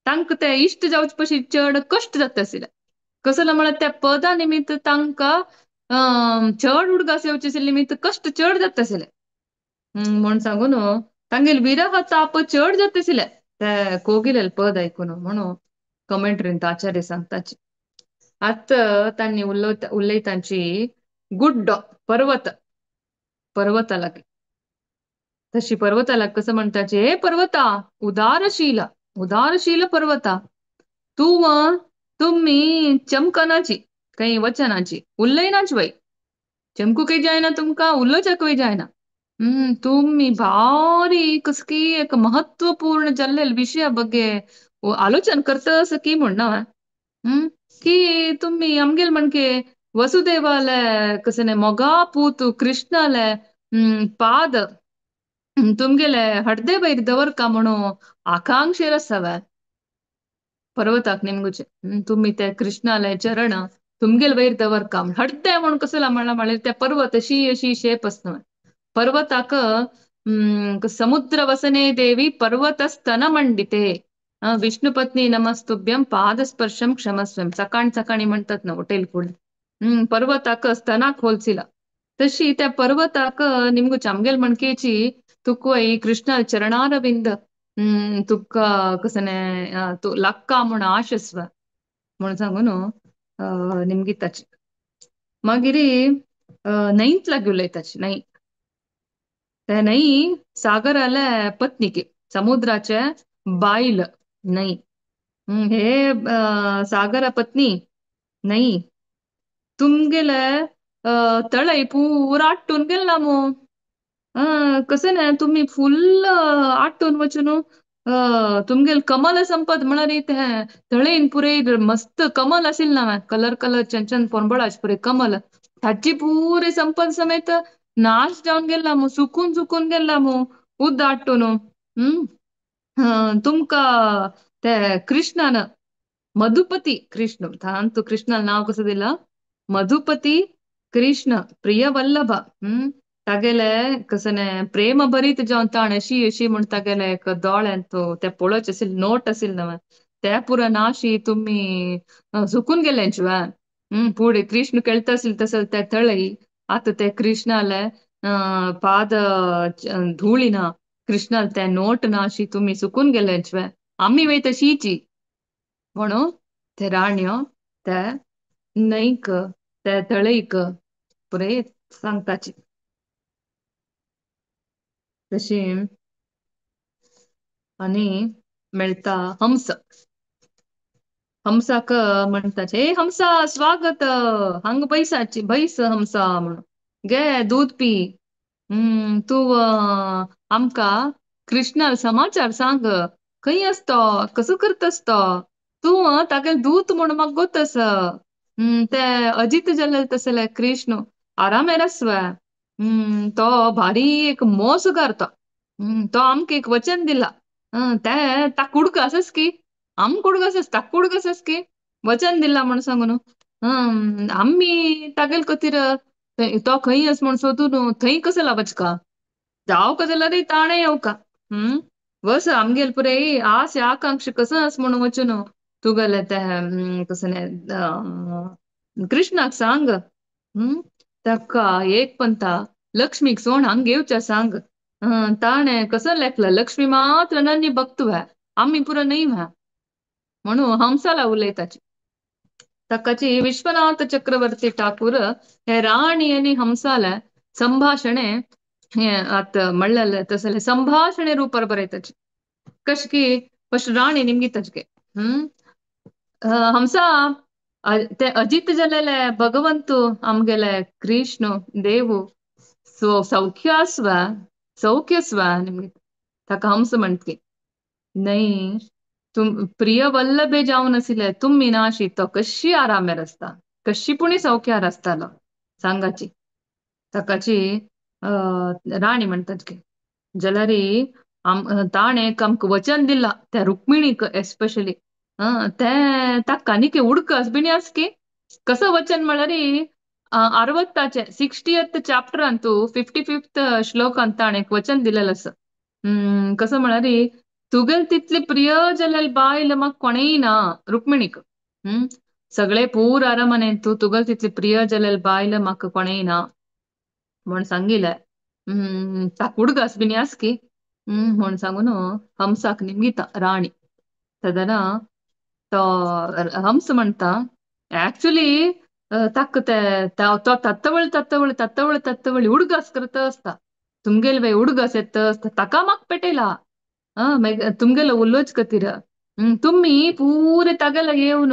तांकां ते इश्ट जावचे पशी चड कश्ट जाता आशिल्ले. कसले म्हळ्यार त्या पदा निमित्त तांकां चड उडगास येवचे आशिल्ले निमित्त कश्ट चड जाता आशिल्ले. म्हण सांगून तांगेल विरह ताप चड जाता आशिल्ले ते कोगिलेल पद आयकून म्हणून कमेंट्रीन आचार्य सांगताची. आतां तांणी उलयतांची गुड्डो पर्वत पर्वतालागी. तशी पर्वताला कसं म्हणताचे, हे पर्वता उदारशील उदारशील पर्वता तूं तुम्ही चमकनाची काही वचनाची उलयनाच वय चमकू काही जायना तुमकां उलोवच्याकूय जायना. तुम्ही भारी कसकी एक महत्वपूर्ण जाल्ले विशया ಬಗ್ಗೆ आलोचन करतस की म्हणना की तुम्ही आमगेल म्हणके वसुदेवाले कसने मोगा पूत कृष्णाले पाद तुमगेले हडदे वयर दवरका म्हणून आकांक्षेर आसावे पर्वताक निमगुचे. तुम्ही ते कृष्णाले चरण तुमगेल वयर दवरका हडदे म्हणून कसला म्हणला म्हळ्यार त्या पर्वत अशी अशी शेप आसता. पर्वताक समुद्र वसने देवी पर्वतस्तन मंडिते विष्णुपत्नी नमस्तुभ्यं पादस्पर्शम क्षमस्वम सकाळ सकाळी म्हणतात ना होटेल फुडें. पर्वताक स्तनाक होलसिला तशी त्या पर्वताक निमगुचे आमगेल म्हणकेची तुका कृष्ण चरणारविंद तुका कसने तूं लक्का म्हूण आशस्व म्हूण सांगून निमगिताची. मागीर न्हंयत लागी उलयताची. न्हंय ते न्हंय सागराले पत्नीके समुद्राचे बायल न्हंय. हे सागरा पत्नी न्हंय तुमगेले तळय पुरा आट्टून गेला मू. कसं ना तुम्ही फुल आट्टून वचून तुमगेल कमल संपत म्हळ्यार ते तळेन पुरे मस्त कमल आशिल्ले ना कलर कलर चंचन पोरंबळाचे पुरे कमल ताची पुरे संपत समेत नाश जावन गेला मू सुकून सुकून गेला मू उद्द आट्टून. तुमकां ते कृष्णान मधुपती कृष्ण तांतू कृष्णान नांव कसं दिलां मधुपती कृष्ण प्रियवल्लभ. तागेले कसने प्रेम भरीत जावन ताण अशी अशी म्हण तागेले एक दोळ्यांत ते पळोवचे आशिल्ले नोट आशिल्ले नवे ते पुरा नाशी तुम्ही सुकून गेले वा. फुडें कृष्ण खेळटा आशिल्ले तसले ते तळय आतां ते कृष्णाले पाद धुळी ना कृष्णाले ते नोट नाशी तुम्ही सुकून गेले वा. आमी वय तशीची म्हणून ते राण्यो ते न्हंयक ते तळयक पुरे सांगताची. तशी आनी मेळटा हंस. हंसाक म्हणटाचे, हे हंसा स्वागत हांगा बैसाची बैस हंसा म्हणून गे दूद पी. तूं आमकां कृष्णाल समाचार सांग खंय आसतो कसो करतस तो तूं तागेल दूत म्हूण म्हाका गोत आसा. ते अजित जाल्ले तसले कृष्ण आरामेर आसवे. तो भारी एक मोसगार तो. तो आमकां एक वचन दिला. ते ताका उडक आसस की आम कुडगस तक्कुडगसस की वचन दिला म्हण सांगून आम्ही तागेल कतीर तो खंय अस म्हण सोदून थंय कसं लावच का जाव का जाल्यार ताणें येवका वस आमगेल पुरे आसे आकांक्षा कसं अस म्हणून वचून तुगेले ते कसं कृष्णाक सांग ताका एक पंता लक्ष्मीक सोण हांग घेवच्या सांग ताणें कसं लेखलं लक्ष्मी मात्र अनन्य भक्त व्हय आम्ही पुरा नाही व्हय म्हणून हंसाला उलयताची. ताकाची विश्वनाथ चक्रवर्ती ठाकूर हे राणी आणि हंसाला संभाषणे हे आत म्हणलेले तसले संभाषणे रूपार बरयताची. कश की फस्ट राणी निमगिताची हंसा ते अजित जालेले भगवंतु आमगेले कृष्ण देवू सो सौख्यास्व सौख्यस्व निमगित. ताका हंस म्हणटकी नाही तुम प्रिय वल्लभे जावन आशिल्ले तुमी नाशी तो कशी आरामेर आसता कशी पुणी सौख्यार आसतालो सांगाची. ताकाची राणी म्हणटात की जाल्यार ताणें आमकां वचन दिलां त्या रुक्मिणीक एस्पेशली तें ताका आनीक उडकास बीन आस की कसो वचन म्हळ्यार अरवत्ताचे 60th चॅप्टरांतू 55th श्लोकांत ताणें एक वचन दिलेलें आसा. कसो म्हळ्यार तुगेल तितली प्रिय जालेली बायल म्हाका कोणेय ना रुक्मिणीक. सगळे पूर अरमनेंत तूं तुगेल तितली प्रिय जालेली बायल म्हाका कोणेय ना म्हण सांगिल्लें. ताका उडगास बीन आस की म्हण सांगून हंसाक निमगिता राणी. तेदना तो हंस म्हणटा ऍक्च्युली ताका ते तो तत्वळी तत्वळी तत्वळी तत्वळी उडगास करत आसता तुमगेले बाय उडगास येत आसता ताका म्हाका पेटयला तुमगेलो उलोवच खातीर तुमी पुरे तागेलो येवन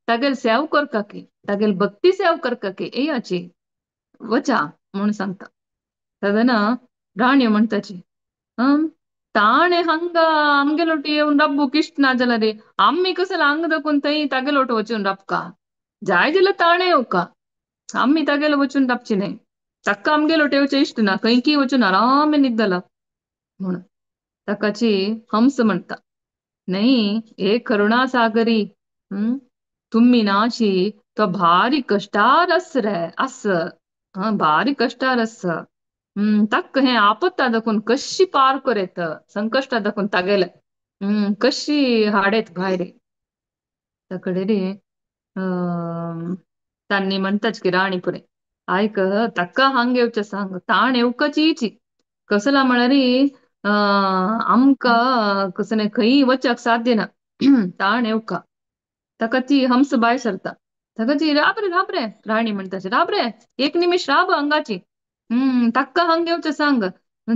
तागेल सेव करका की तागेल भक्ती सेव करका की येयाची वचा म्हूण सांगता. तेदना राणी म्हणटाची ताणें हांगा आमगेलोटी येवन रब्बूक इश्ट ना जाल्यार आमी कसले हांगा दाखोवन थंय तागेलोट वचून राबका जाय जाल्यार ताणें येवका आमी तागेलो वचून राबची न्हय ताका आमगेलोट येवचें इश्ट ना खंय की वचून आरामे न्हिदला म्हणून. ताकाची हंस म्हणटा न्हय हे करुणा सागरी तुमी नाशी तो भारी कश्टार आस रे आस भारी कश्टार आस ताका हें आपत्ता दाखोवन कशी पार करयत संकश्टां दाखोवन तागेले कशी हाडयत भायर. ताकडे रे तांणी म्हणटाच की राणी पुरे आयक ताका हांग येवचें सांग ताण येवकाची कसला म्हळ्यार आमकां कसलें खंय वच्याक साध्य ना ताण येवका. ताका ती हंस भायर सरता ताका ती राब रे राब रे राणी म्हणटा राब रे एक निमिश राब हांगाची ताका हांग येवचें सांग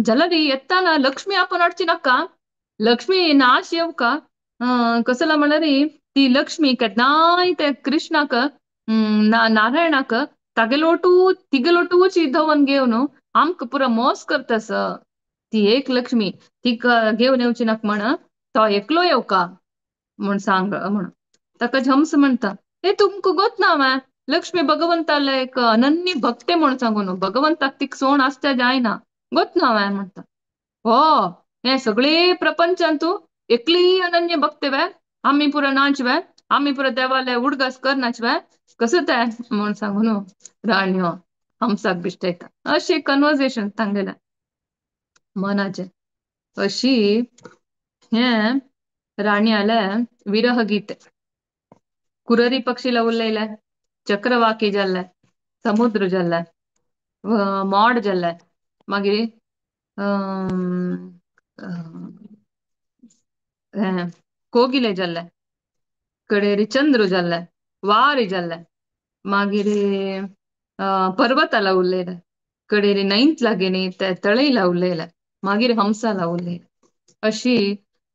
जाल्यार येताना लक्ष्मी आपोवन हाडची नाका लक्ष्मी नाश येवका कसला म्हळ्यार ती लक्ष्मी केन्नाय ते कृष्णाक नारायणाक तागेलोटू तिगेलोटूच धवन घेवन आमकां पुरो मोस करतास ती एक लक्ष्मी तिका घेवन येवची नाका म्हण तो एकलो येवका म्हूण सांग म्हण. ताका हंस म्हणटा हे तुमकां गोत ना मा लक्ष्मी भगवंताले एक अनन्य भक्ते म्हूण सांगून भगवंताक तिका सोण आसता जायना गोत ना हांवें म्हणटा. हो हे सगळे प्रपंचांतू एकली अनन्य भक्ते वे आमी पुरो नाच वे आमी पुरो देवाले उडगास करनाच वे कसं तें म्हूण सांगून राणयो हंसाक बिश्टयता. अशी कन्वर्सेशन तांगेलें मनाचें. अशी हें राणयालें विरह गीत. कुररी पक्षीला उलयलें चक्रवाकी जाल्लें समुद्र जाल्लें मोड जाल्लें मागीर हें कोगिले जाल्लें कडेर चंद्र जाल्लें वारी जाल्लें मागीर पर्वताला उलयलें कडेर न्हंयत लागीं ते तळयला उलयलें मागीर हंसाला उलयलें. अशी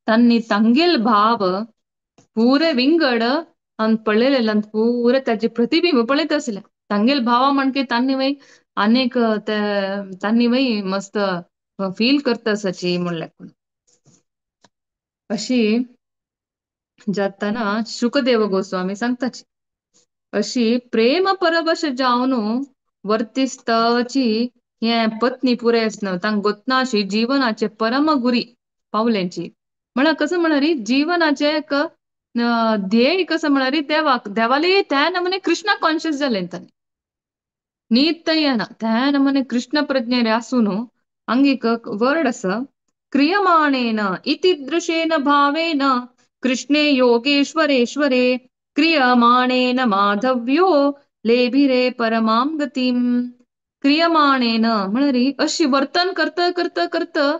तांणी तांगेल भाव पुरे विंगड आनी पळयलेले पुरे ताजे प्रतिबिंब पळयत आसले. तांगेल भावा म्हणके तांणी वय आनीक ते तांणी वय मस्त फील करता आसाची म्हणलें. अशी जाताना शुकदेव गोस्वामी सांगताची अशी प्रेम परवश जावन वर्तिस्तची हे पत्नी पुरे आसना तांकां गोतनाशी जीवनाचे परम गुरी पावलेंची. म्हळ्यार कसं म्हळ्यार जीवनाचे एक ध्येय कसं म्हळ्यार देवाक देवाले त्या नमुने कृष्णा कॉन्शियस जाले तांणी नीत येना त्या नमुने कृष्ण प्रज्ञे आसून हांगा एक वर्ड आसा क्रियमाणेन इति दृशेन भावेन कृष्णे योगेश्वरेश्वरे क्रियमाणेन माधव्यो लेभिरे परमां गतीं. क्रियमाणेन म्हळ्यार अशी वर्तन करता करता करता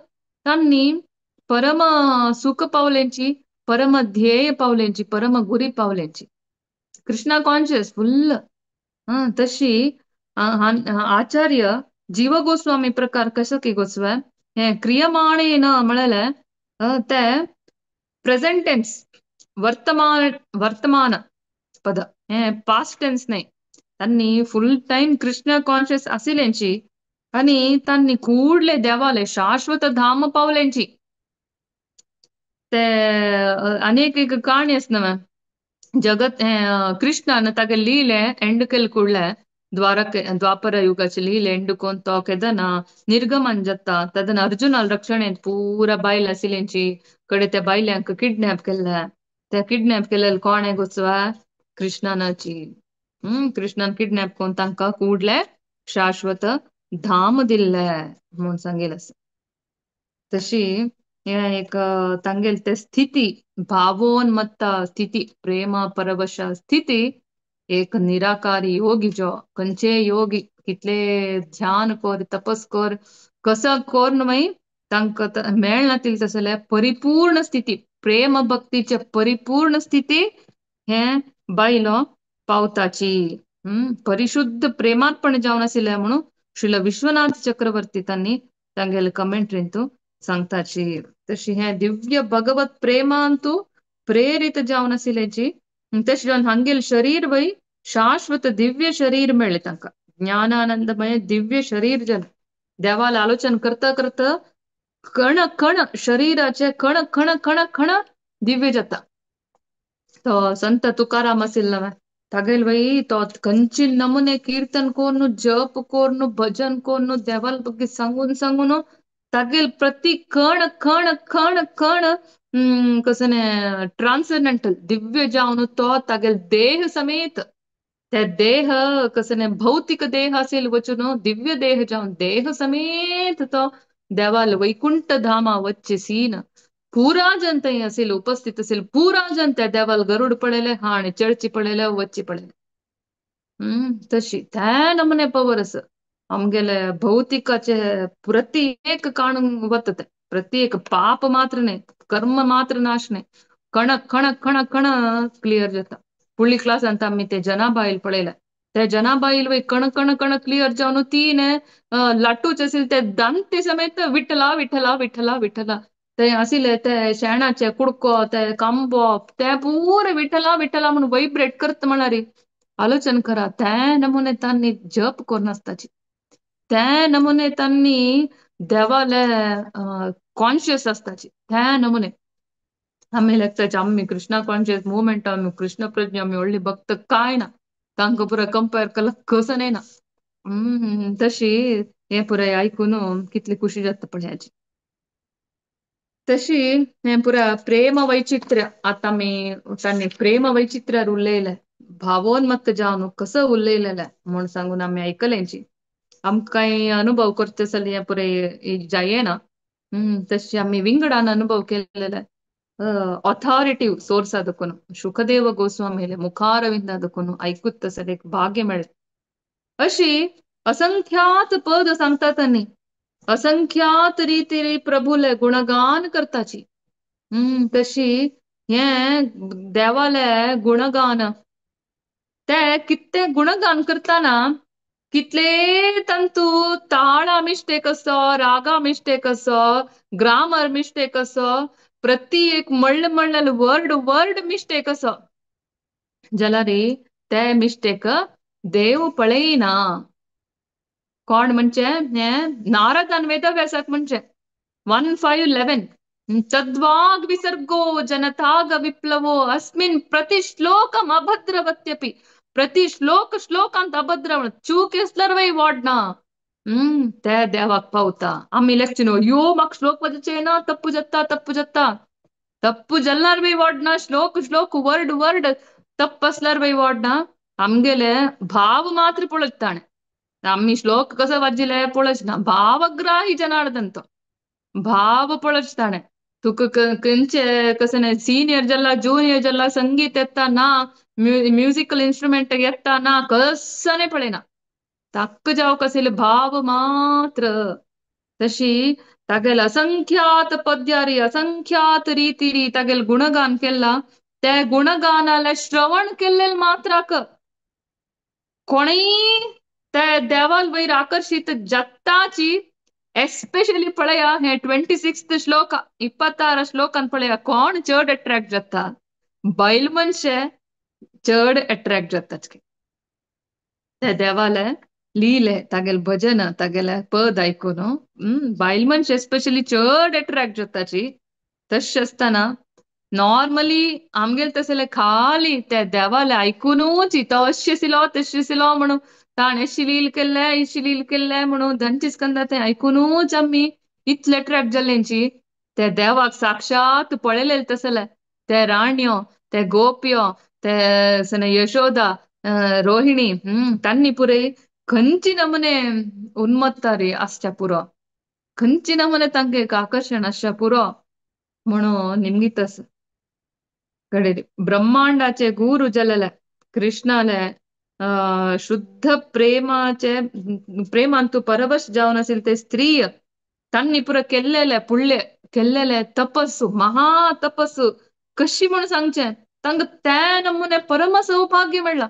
तांणी परम सुख पावल्यांची, परम ध्येय पावल्यांची, परम गुरी पावल्यांची. Krishna conscious full. तशी आचार्य जीव गोस्वामी प्रकार कसो की गोस्वामी हे क्रियमाणेन म्हळ्यार ते प्रेझेंट टेन्स, वर्तमान वर्तमान पद, हे पास्ट टेन्स न्हय. तांणी फुल टायम कृष्ण कॉन्शियस आशिल्ल्यांची आनी तांणी कूडले देवाले शाश्वत धाम पावल्यांची. ते अनेक एक काणी आसा न्हय जगत कृष्णान तागे लिले एंड केल कुडले द्वारके द्वापर युगाचे लिले एंड कोन तो केदना निर्गमन जाता तेदना अर्जुनाल रक्षणेंत पुरा बायल आशिल्ल्यांची कडे त्या बायल्यांक किडनॅप केल्ले. त्या किडनॅप केल्ले कोणे गोसवा कृष्णानाची. कृष्णान किडनॅप कोण तांकां कुडले शाश्वत धाम दिल्ले म्हूण सांगेल आसा. तशी हे एक तांगेल ते स्थिती भावोन्मत्त स्थिती प्रेम परवश स्थिती एक निराकारी योगी जो खंयचे योगी कितले ध्यान कर तपस कर कसं कर मागीर तांकां मेळना तसले परिपूर्ण स्थिती प्रेम भक्तीचे परिपूर्ण स्थिती हे बायलो पावताची. परिशुद्ध प्रेमात्पण जावन आशिल्ले म्हणून श्रील विश्वनाथ चक्रवर्ती तांणी तांगेले कमेंट्रींतू सांगताची. तशी हे दिव्य भगवत प्रेमांतू प्रेरित जावन आशिल्ल्याची तशें जावन हांगेल शरीर वय शाश्वत दिव्य शरीर मेळ्ळें तांकां ज्ञानानंदमय दिव्य शरीर जालें. देवाल आलोचन करता करता कण कण शरीराचे कण कण कण कण दिव्य जाता. तो संत तुकाराम आशिल्लो न्हय तागेल वय तो खंयचे नमुने कीर्तन कोन्न जप कोन्न भजन कोन्न देवाल ಬಗ್ಗೆ सांगून सांगून तागेल प्रति कण कण कण कण कसने ट्रान्सेंडेंटल दिव्य जावन तो तागेल देह समेत ते देह कसने भौतिक देह असेल वचून दिव्य देह जावन देह समेत तो देवाल वैकुंठ धामा वच्चे सीन पुरा जन थंय असेल उपस्थित असेल पुरा जन त्या देवाल गरुड पळयले हा आनी चर्ची पळयले वच्ची पळयले. तशी त्या नमुने पवर आसा आमगेले भौतिकाचे प्रति एक काणून वता ते प्रत्येक पाप मात्र न्हय कर्म मात्र नाश न्हय कण कण कण कण क्लियर जाता. फुडली क्लासांत आमी ते जनाबाईल पळयले ते जनाबाईल वय कण कण कण क्लियर जावन ती न्हय लाटूच आशिल्ले ते दांते समेत विठला विठला विठला विठला ते आशिल्ले ते शेणाचे कुडको ते कांबो ते पुरे विठला विठला म्हणून वायब्रेट करता म्हळ्यार आलोचन करा त्या नमुने तांणी जप करून आसताची त्या नमुने तांणी देवाले कॉन्शियस आसताची त्या नमुने आमी लेखताचे आमी कृष्णा कॉन्शियस मुवमेंट आमी कृष्ण प्रज्ञा आमी व्हडली भक्त काय ना तांकां पुराय कंपेर केल्यार कसं ना. तशी हें पुराय आयकून कितली खुशी जाता पळयाची. तशी हें पुराय प्रेम वैचित्र्य आतां आमी तांणी प्रेम वैचित्र्यार उलयलें भावोन्मत्त जावन कसो उलयलेलें म्हूण सांगून आमी आयकलेंची. आमकां कांय अनुभव करता जाल्यार हें पुराय जायना. तशी आमी विंगडान अनुभव केलेले ऑथॉरिटीव सोर्स देखून शुखदेव गोस्वामीले मुखारविंदा देखून आयकूत तसलें एक भाग्य मेळ्ळें. अशी असंख्यात पद सांगता तांणी असंख्यात रितीरी प्रभुले गुणगान करताची. तशी हें देवाले गुणगान ते कितले गुणगान करताना कितले तंतू ताळा मिस्टेक असो रागा मिस्टेक असो ग्रामर मिस्टेक असो प्रति एक मळ्ळ मळ्ळ वर्ड वर्ड मिस्टेक असो जाल्यार ते मिस्टेक देव पळयना. कोण म्हणजे हें नारदान वेदव्यासाक म्हणजे 1:5-11 तद्वाग विसर्गो जनताग विप्लवो अस्मिन् प्रतिश्लोकम अभद्रवत्यपि प्रति श्लोक श्लोकांत अभद्र चूक आसल्यार वय वाडना. ते देवाक पावता. आमी लेखचे न्हू यो म्हाका श्लोक वाजचे ना तप्पू जाता तप्पू जाता. तप्पू जल्लार बी वाडना, श्लोक श्लोक वर्ड वर्ड तप्पसल्यार बी वाडना, आमगेले भाव मात्र पळयताणे. आम्ही श्लोक कसं वाजिले पळच ना, भावग्राही जनार्दन तो भाव पळचताणे. तुका खंयचे कसं सिनियर जल्ला ज्युनियर जल्ला संगीत येता ना, म्युजिकल इन्स्ट्रुमेंट येता ना, कसने पळयना, ताक्क जाव कसले भाव मात्र. तशी तागेल असंख्यात पद्यारी असंख्यात रीतिरी तागेल गुणगान केला, त्या गुणगानाला श्रवण केल्ले मात्राक कोणीय त्या देवाल वयर आकर्षित जाताची. एस्पेशली पळया हे 26 श्लोक, 26 श्लोकान पळया कोण चड अट्रॅक्ट जाता, बैल मनशे चड अट्रॅक्ट जातात. त्या देवाले लीले तागेल भजन तागेले पद आयकून बायल मनशे एस्पेशली चड अट्रॅक्ट जाताची. तशें आसतना नॉर्मली आमगेले तसले खाली त्या देवाले आयकुनूच तो अशें आशिल्लो तशें आशिल्लो म्हणून ताणें अशी लील केल्ले अशी लील केल्ले म्हणून धनची स्कंदा तें आयकुनूच आमी इतले अट्रॅक्ट जाल्यांची. ते देवाक साक्षात पळयलेले तसले ते राण्यो ते गोप्यो ते यशोदा रोहिणी तांणी पुरे खंयची नमुने उन्मत्तारी आसच्या पुरो, खंयची नमुने तांकां एक आकर्शण आसच्या पुरो म्हणून निमगीत कडे ब्रह्मांडाचे गुरु जलले कृष्णाले शुद्ध प्रेमाचे प्रेमांतु परवश जावन आशिल्ले ते स्त्रीय तांणी पुरो केल्लेले पुडले केल्लेले तपस्सु महा तपस्सु कशी म्हणून सांगचें, तांकां त्या नमुने परम सौभाग्य मेळ्ळा.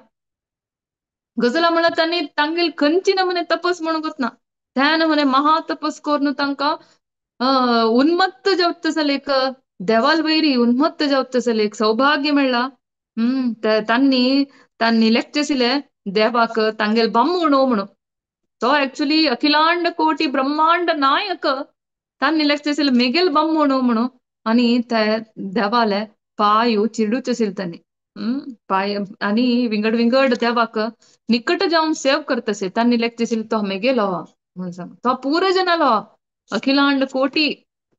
गजला म्हणल्यार तांणी तांगेल खंयची नमुने तपस म्हणून ना, त्या नमुने महा तपस करून तांकां उन्मत्त जावत जालें एक देवाल वैरी उन्मत्त जावत जालें एक सौभाग्य मेळ्ळा. तांणी तांणी लेखचें देवाक तांगेल बामूण म्हणून, तो एक्चुअली अखिलांड कोटी ब्रह्मांड नायक, तांणी लेखचें मेगेल बामूण म्हणून. आनी ते देवाले पांय चिरडूचे आशिल्ले तांणी पांय आनी विंगड विंगड देवाक निकट जावन सेव करतसे तांणी लेखचें आशिल्लें तो मेगेलो म्हणून सांग, तो पुरो जनालो अखिलांड कोटी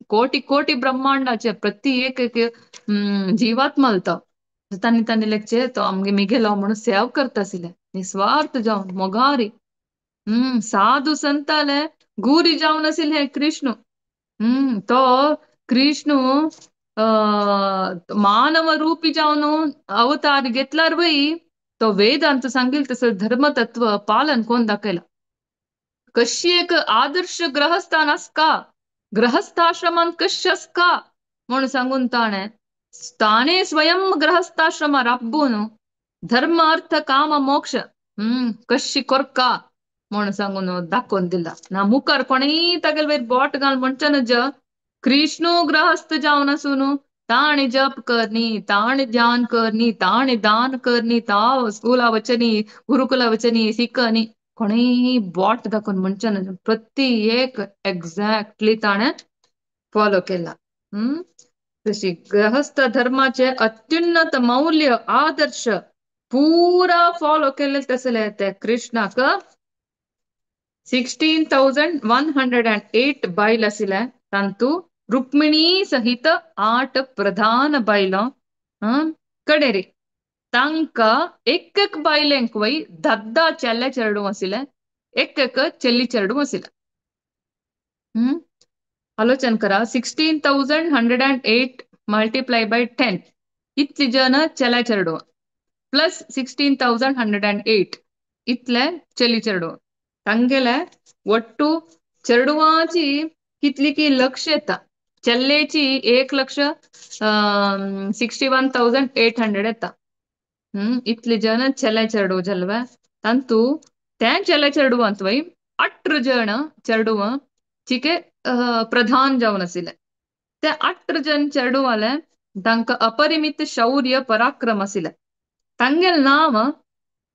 कोटी कोटी ब्रह्मांडाचे प्रति एक एक जीवात्मा तो तांणी तांणी लेखचे तो आमगे मिगेलो म्हणून सेव करता आशिल्ले निस्वार्थ जावन मोगारी. साधू संताले गुरी जावन आशिल्ले हे कृष्ण. तो कृष्ण मानव रूपी जावन अवतार घेतल्यार वय तो वेदांत सांगील तसं धर्मतत्व पालन कोण दाखयला. कशी एक आदर्श ग्रहस्थान आसका, ग्रहस्थाश्रमान कशें आसका म्हणून सांगून ताणें ताणें स्वयं ग्रहस्थाश्रमा राबून धर्म अर्थ काम मोक्ष कशी कोरका म्हणून सांगून दाखोवन दिला. ना मुखार कोणीय तागेले वयर बोट घाल म्हणचे न्हय, कृष्णू ग्रहस्थ जावन आसून ताणें जप करनी, ताणें ध्यान करनी, ताणें दान करनी, ता स्कुला वचनी, गुरुकुला वचनी, शिकनी, कोणीय बोट दाखोवन म्हणचे न्हय, प्रति एक एक्झॅक्टली ताणें फॉलो केला. तशी गृहस्थ धर्माचे अत्युन्नत मौल्य आदर्श पुरा फॉलो केले तसले ते कृष्णाक 16,108 बायल आशिल्ले, तांतू रुक्मिणी सहित 8 प्रधान बायलां. कडेरी तांकां एक एक बायलेंक वय 10 चेले चेडूं आशिल्ले, एक एक चेली चेडूं आशिल्ले. आलोचन करा, 16,108 मल्टिप्लाय बाय 10 इतली जण चेले चेडूं प्लस 16,108 इतले चेली चेडूं, तांगेले ಒಟ್ಟು चेडवाची कितली की लक्ष येता, चेल्लेची 1,61,800 येता. इतले जण चेले चेडूं जाल्ले, तांतू त्या चेले चेडवांत वय 8 जण चेडवां चिके प्रधान जावन आशिल्ले. ते 8 जण चेडवाले तांकां अपरिमित शौर्य पराक्रम आशिल्ले. तांगेले नांव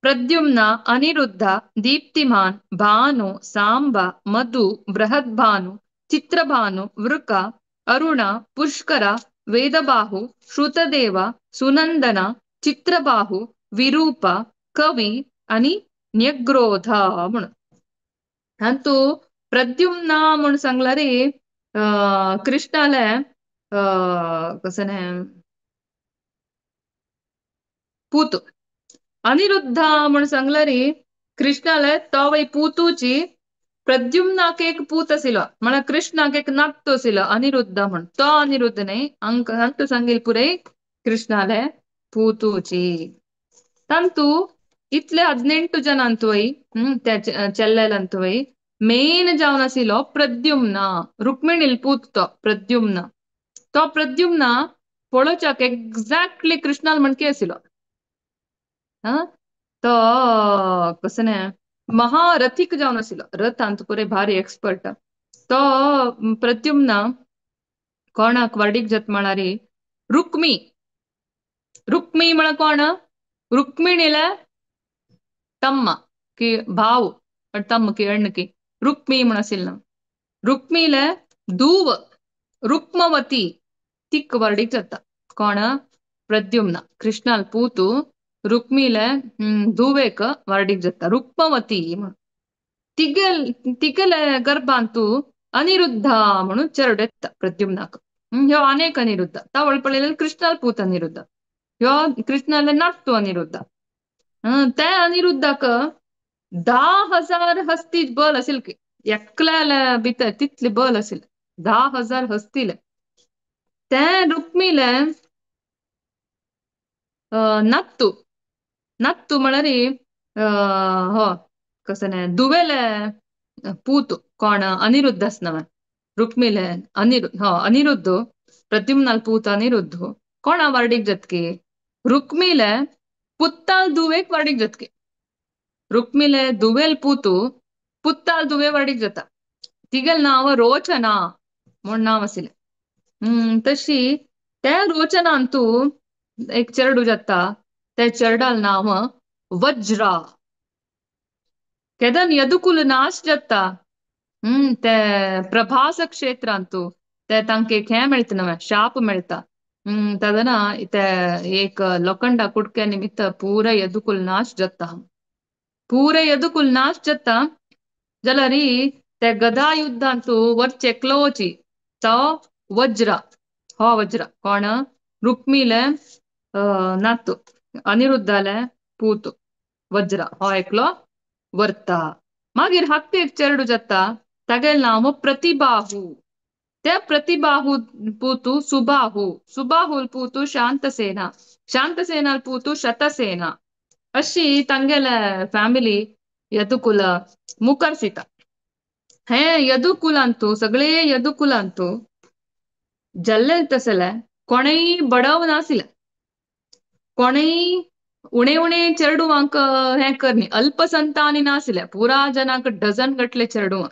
प्रद्युम्न, अनिरुद्ध, दीप्तिमान, भानु, सांबा, मधु, बृहद्भानु, चित्रभानु, वृका, अरुणा, पुष्करा, वेदबाहु, श्रुतदेवा, सुनंदना, चित्रबाहु, विरूपा, कवी आनी न्यग्रोध म्हणून. हातूंत प्रद्युम्न म्हूण सांगला रे कृष्णाले कसं पूत अनिरुद्ध म्हण सांगला री कृष्णाले तो वय पुतूची प्रद्युम्नाक एक पूत आशिल्लो म्हळ्यार कृष्णाक एक नातू आशिल्लो अनिरुद्ध म्हण. तो अनिरुद्ध न्ही अंक अंतू सांगील पुरे कृष्णाले पुतूची. तांतू इतले 18 जणांतू वय त्या चेल्लेलांतू वय मेन जावन आशिल्लो प्रद्युम्न, रुक्मिणील पूत तो प्रद्युम्न. तो प्रद्युम्न पळोवच्याक एक्झॅक्टली कृष्णाल म्हणके आशिल्लो. हा तो कसं महारथिक जावन आशिल्लो, रथांत पुरे भारी एक्सपर्ट. तो प्रद्युम्न कोणाक वर्डीक जात म्हळ्यार रुक्मी. रुक्मी म्हळ्यार कोण? रुक्मिणीले तम्मा की भाव, तम्म की अण्ण की रुक्मी म्हण आशिल्लो. रुक्मीले धूव रुक्मवती तिक वर्डीक जाता. कोण? प्रद्युम्न कृष्णाल पूतू रुक्मीले धुवेक वर्डीक जाता रुक्मवती म्हणून. तिगेले गर्भांतू अनिरुद्ध म्हणून चेरडू येता प्रद्युम्नाक. ह्यो अनेक अनिरुद्ध ता वळपळेले कृष्णाल पूत अनिरुद्ध, ह्यो कृष्णाले नातू अनिरुद्ध. त्या अनिरुद्धाक 10,000 हस्ती बल असेल की एकल्याला भितर तितले बल असेल 10,000 हस्तीले. त्या रुक्मीले नातू, नातू म्हळ्यार हो कसं न्ही दुवेले पूत कोण? अनिरुद्ध आसना रुक्मीले हो अनिरुद्ध प्रद्युम्नाल पूत अनिरुद्ध कोणा वार्डीक जातकी? रुक्मीले पुत्ताल दुवेक वार्डीक जातकी. रुक्मीले दुवेल पूतू पुत्ताल दुवे वार्डीक जाता. तिगेल नांव रोचना म्हूण नांव आशिल्लें. तशी त्या रोचनांतू एक चेरडू जाता, त्या चेरडाल नांव वज्रा. केदन यदुकुल नाश जाता ते प्रभास क्षेत्रांतू ते तांकां एक हें मेळटा नवें शाप मेळटा. तदना ते एक लोखंडा कुडक्या निमित्त पुरा यदुकुल नाश जाता. पुरा यदुकुल नाश जाता जाल्यार ते गदा युद्धांतू वरचे एकलोची तो वज्रा. हो वज्रा कोण? रुक्मीले नातू अनिरुद्धाले पूत वज्रा हो एकलो वरता. मागीर हाक्के एक चेरडू जाता तागेलें नांव प्रतिबाहू. त्या प्रतिबाहू पूतू सुबाहू, सुबाहू पूतू शांतसेना, शांतसेना पूतू शतसेना. अशी तांगेले फॅमिली यदुकुल मुखार सीता. हे यदुकुलांतू सगळे यदुकुलांतू जल्ले तसले कोणेय बडव नाशिल्ले, कोणेय उणे उणे चेरडुवांक हें करनी, अल्पसंतानी नाशिल्ले, पुरा जनांक डझन गटले चेरडुवां.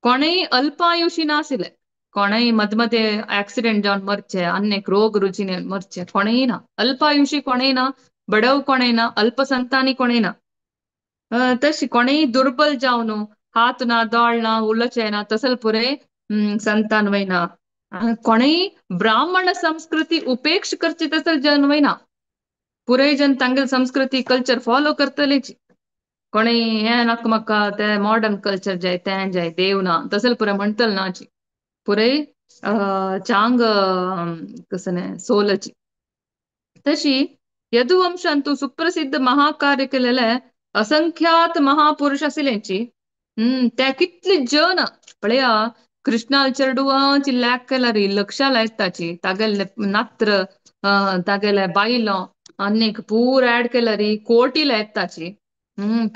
कोणेय अल्पायुषी नाशिल्ले, कोणेय मदमदे ऍक्सिडेंट जावन मरचे, आन्येक रोग रुजीन मरचे, कोणेय ना, अल्पायुषी कोणेय ना, बडव कोणेय ना, अल्पसंतानी कोणेय ना. तशी कोणेय दुर्बल जावन हात ना दोळ ना उलोवचें ना तसल पुरे संतान वयना. कोणेय ब्राह्मण संस्कृती उपेक्ष करची तसल जन वयना, पुरे जन तांगेल संस्कृती कल्चर फॉलो करतलेच. कोणेय हें नाका म्हाका ते मॉडर्न कल्चर जाय तें जाय देव ना तसल पुरे म्हणटल नाची. पुरे चांग कसं सोलची. तशी यदुवंशांतू सुप्रसिद्ध महाकार्य केलेले असंख्यात महापुरुष आशिल्लेची. त्या कितले जन पळया कृष्णाल चेरडुवांची लॅक केला री लक्षा लायताची तागेले नात्र तागेले बायलो आनीक पूर ऍड केला री कोटी लायताची.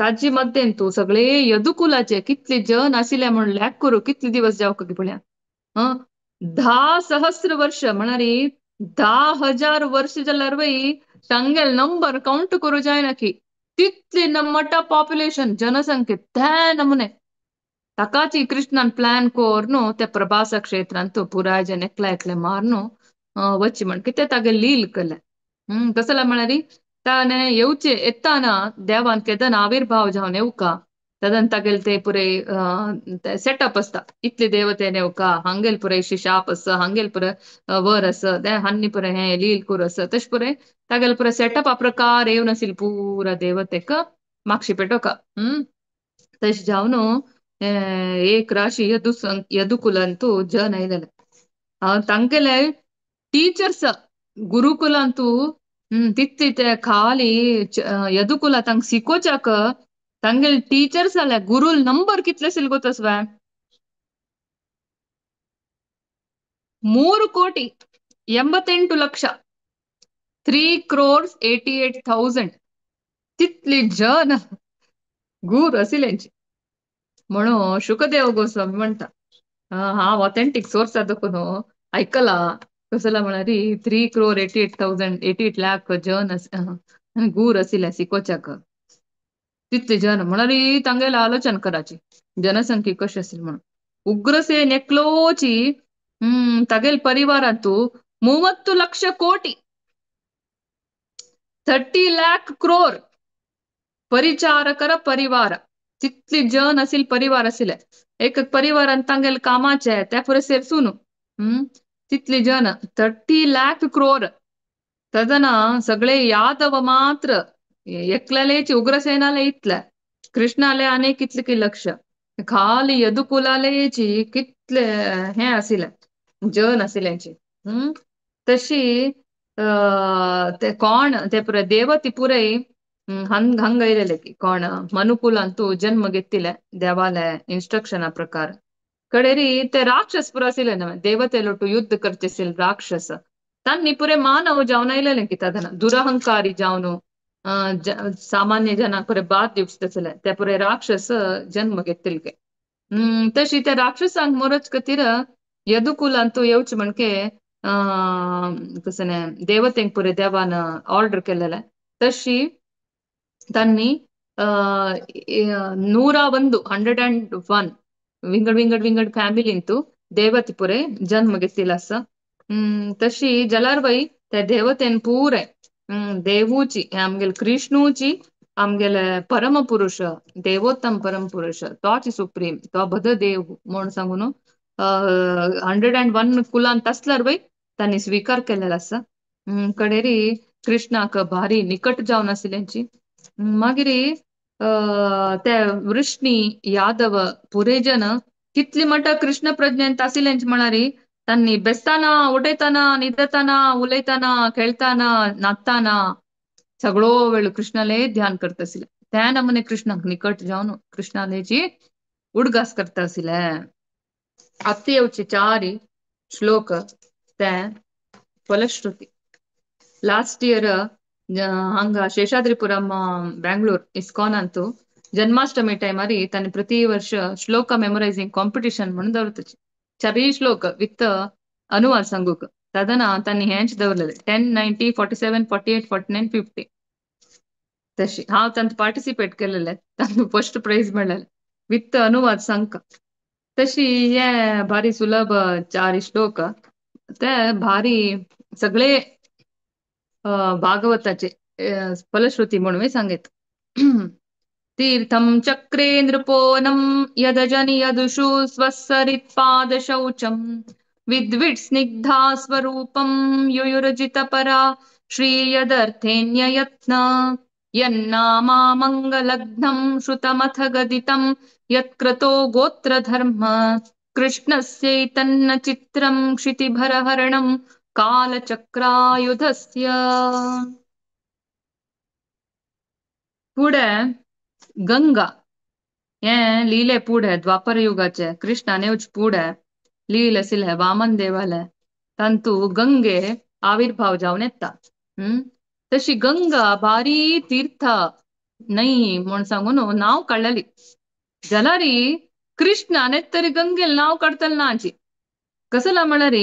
ताजी मध्येन तूं सगळे यदुकुलाचे कितले जन आशिल्ले म्हूण लॅक करू कितले दिवस जावक की पळया. 10,000 वर्ष म्हळ्यार 10,000 वर्ष जाल्यार वय तांगेल नंबर काउंट करूं जायना की तितली मोठा पॉप्युलेशन जनसंख्ये त्या नमुने. ताकाची कृष्णान प्लॅन करून त्या प्रभास क्षेत्रांत पुराय जन एकले एकले मारून वची म्हण कितें तागे लील केलें. कसलें म्हळ्यार ताणें येवचे येताना देवान केदन आविर्भाव जावन येवका तदन तागेले ते पुरे सेटअप आसता इतले देवतेन येवका हांगेल पुरे शाप आसा हांगेल पुरे वर आसा ते हान्नी पुरे हें लील करू आसा तशें पुरे तागेले पुरे सेटअप आ प्रकार येवन आशिल्ले पुरा देवतेक मागशी पेटोवका. तशें जावन एक राशी यदुकुलांतू जन आयलेले. तांगेले टीचर्स गुरुकुलांतू तितली ते खाली यदुकुला तांक शिकोवच्याक तांगेले टीचर्स आले गुरुल नंबर कितले आशिल्ले गोत आसवा 3,88,00,000 3,88,000 तितली जन गुरु आशिल्ल्यांची म्हणून शुकदेव गोस्वामी म्हणटा हांव ऑथेंटीक सोर्स देखून आयकला कसला म्हळ्यार 3,88,000 88 लाख जन गुर आशिल्ले शिकोवच्याक तितले जन म्हळ्यार तांगेले आलोचन कराची जनसंख्या कशी आशिल्ली म्हणून. उग्रसेन एकलोची तागेल परिवारांतू 30 लक्ष कोटी 30 लाख क्रोर परिचारकर परिवार तितली जन असील परिवार आशिल्ले एक परिवारान तांगेले कामाचे त्या पुरे सेरसून तितली जन 30 लाख क्रोर तदना सगळे यादव मात्र एकल्यालेच उग्रसेनाले इतले कृष्णाले आनी कितले की लक्ष खाली यदुकुलालेची कितले हे आशिल्ले जन आशिल्ल्यांची. तशी ते कोण ते पुरे देवती पुरे हंग हंग येयलेले की कोण मनुकुलांतू जन्म घेतिले देवाले इन्स्ट्रक्शना प्रकार कडेरी ते राक्षस पुरो आशिल्ले न्हय देवते लोटू युद्ध करचे आशिल्ले राक्षस तांणी पुरे मानव जावन आयलेले की तादना दुरहंकारी जावन सामान्य जनांक पुरे बाद दिवचे तसले ते पुरे राक्षस जन्म घेतिले. तशी त्या राक्षसांक मोरच खातीर यदुकुलांतू येवचे म्हणके कसं देवतेंक पुरे देवान ऑर्डर केलेले तशी तांणी 101 101 विंगड विंगड विंगड फॅमिलींतू देवते पुरे जन्म घेतिल्लो आसा. तशी जलारबाई त्या देवतेन पुरे देवूची आमगेले कृष्णूची आमगेले परमपुरुष देवोत्तम परमपुरुष तोच सुप्रीम तो बद देव म्हूण सांगून 101 कुलांत आसल्यार बाई तांणी स्वीकार केलेलो आसा. कडेरी कृष्णाक भारी निकट जावन आशिल्ल्यांची. मागीर ते वृष्णी यादव पुरे जन कितली म्हणटा कृष्ण प्रज्ञेंत आशिल्ल्यांची म्हळ्यार तांणी बेसताना उठयताना न्हिदताना उलयताना खेळताना नाचताना सगळो वेळ कृष्णाले ध्यान करता आशिल्ले. त्या नमुने कृष्णाक निकट जावन कृष्णालेची उडगास करता आशिल्ले. आतां येवचे चार श्लोक ते फलश्रुती. लास्ट इयर हांगा शेषाद्रिपुरम बेंगळूर इस्कॉनांतू जन्माष्टमी टायमारी तांणी प्रति वर्ष श्लोक मेमोरायझिंग कॉम्पिटिशन म्हणून दवरताची. चारय श्लोक विथ अनुवाद सांगूक तदना तांणी हेंच दवरलेले 10, 90, 47, 48, 49, 50 तशी हांव तांतूं पार्टिसिपेट केलेले तांतूं फर्स्ट प्रायज मेळ्ळेले विथ अनुवाद सांगका. तशी हे भारी सुलभ चार श्लोक ते भारी सगळे भागवताचे फलश्रुती म्हणून सांगेत. तीर्थं चक्रे नृपोनं यदजनि यदुषु स्वसरित्पादशौचं विद्विट् स्निग्धा स्वरूपं युयुर्जितपरा श्रीयदर्थेन्ययत्न यन्नामामङ्गलघ्नं श्रुतमथ गदितं यत्क्रतो गोत्रधर्म कृष्णस्यैतन्न चित्रं क्षितिभरहरणं कालचक्रायुधस्य. फुडें गंगा हें लिले पुढे द्वापर युगाचे कृष्णान येवचे फुडें लील आशिल्लें वामन देवाले तांतू गंगे आविर्भाव जावन येता. तशी गंगा भारी तीर्थ न्हय म्हूण सांगून नांव काडलेली जाल्यार कृष्णान तरी गंगेल नांव काडटले ना आजी कसला म्हळ्यार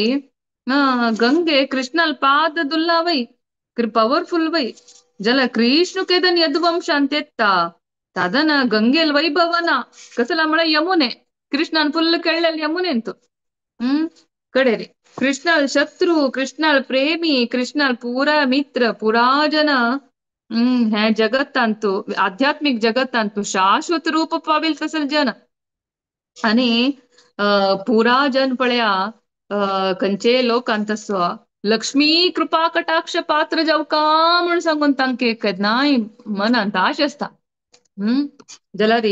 गंगे कृष्णाल पाद दुल्ला वय पवरफुल वय जाल्यार कृष्ण केदन यदुवंशांत येता तादन गंगेल वैभव ना कसला म्हळ्यार यमुने कृष्णान फुल्ल केळ्ळेल यमुनेंतू. कडेरी कृष्णाल शत्रू कृष्णाल प्रेमी कृष्णाल पुरा मित्र पुरा जन हे जगत्तांतू आध्यात्मिक जगत्तांतू शाश्वत रूप पाविल तसल जन आणि पुरा जन पळया खंयचे लोकांत आसो लक्ष्मी कृपा कटाक्ष पात्र जावका म्हूण सांगून तांकां केन्नाय मनांत आश आसता. जाल्यार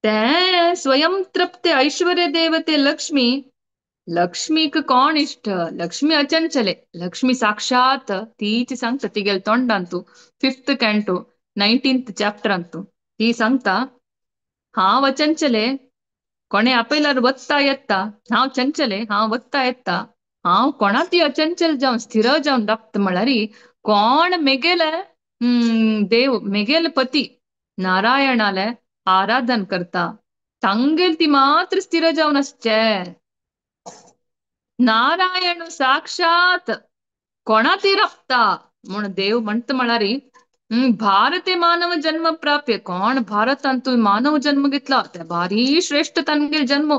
ते स्वयं तृप्ते ऐश्वर्य देवते लक्ष्मी लक्ष्मीक कोण इश्ट? लक्ष्मी अचंचले, लक्ष्मी साक्षात तीच सांगता तिगेल तोंडांतू 5th canto 19th चॅप्टरांतू ती सांगता हांव अचंचले, कोणे आपयल्यार वत्ता येता, हांव चंचले, हांव वत्ता येता, हांव कोणा ती अचंचल जावन स्थिर जावन राबता म्हळ्यार कोण मेगेले देव मेगेल पती नारायणाले आराधन करता तांगेल ती मात्र स्थिर जावन आसचे. नारायण साक्षात कोणा ती राबता म्हूण देव म्हणटा म्हळ्यार भारते मानव जन्म प्राप्य, कोण भारतांतू मानव जन्म घेतला ते भारी श्रेष्ठ तांगेल जन्म,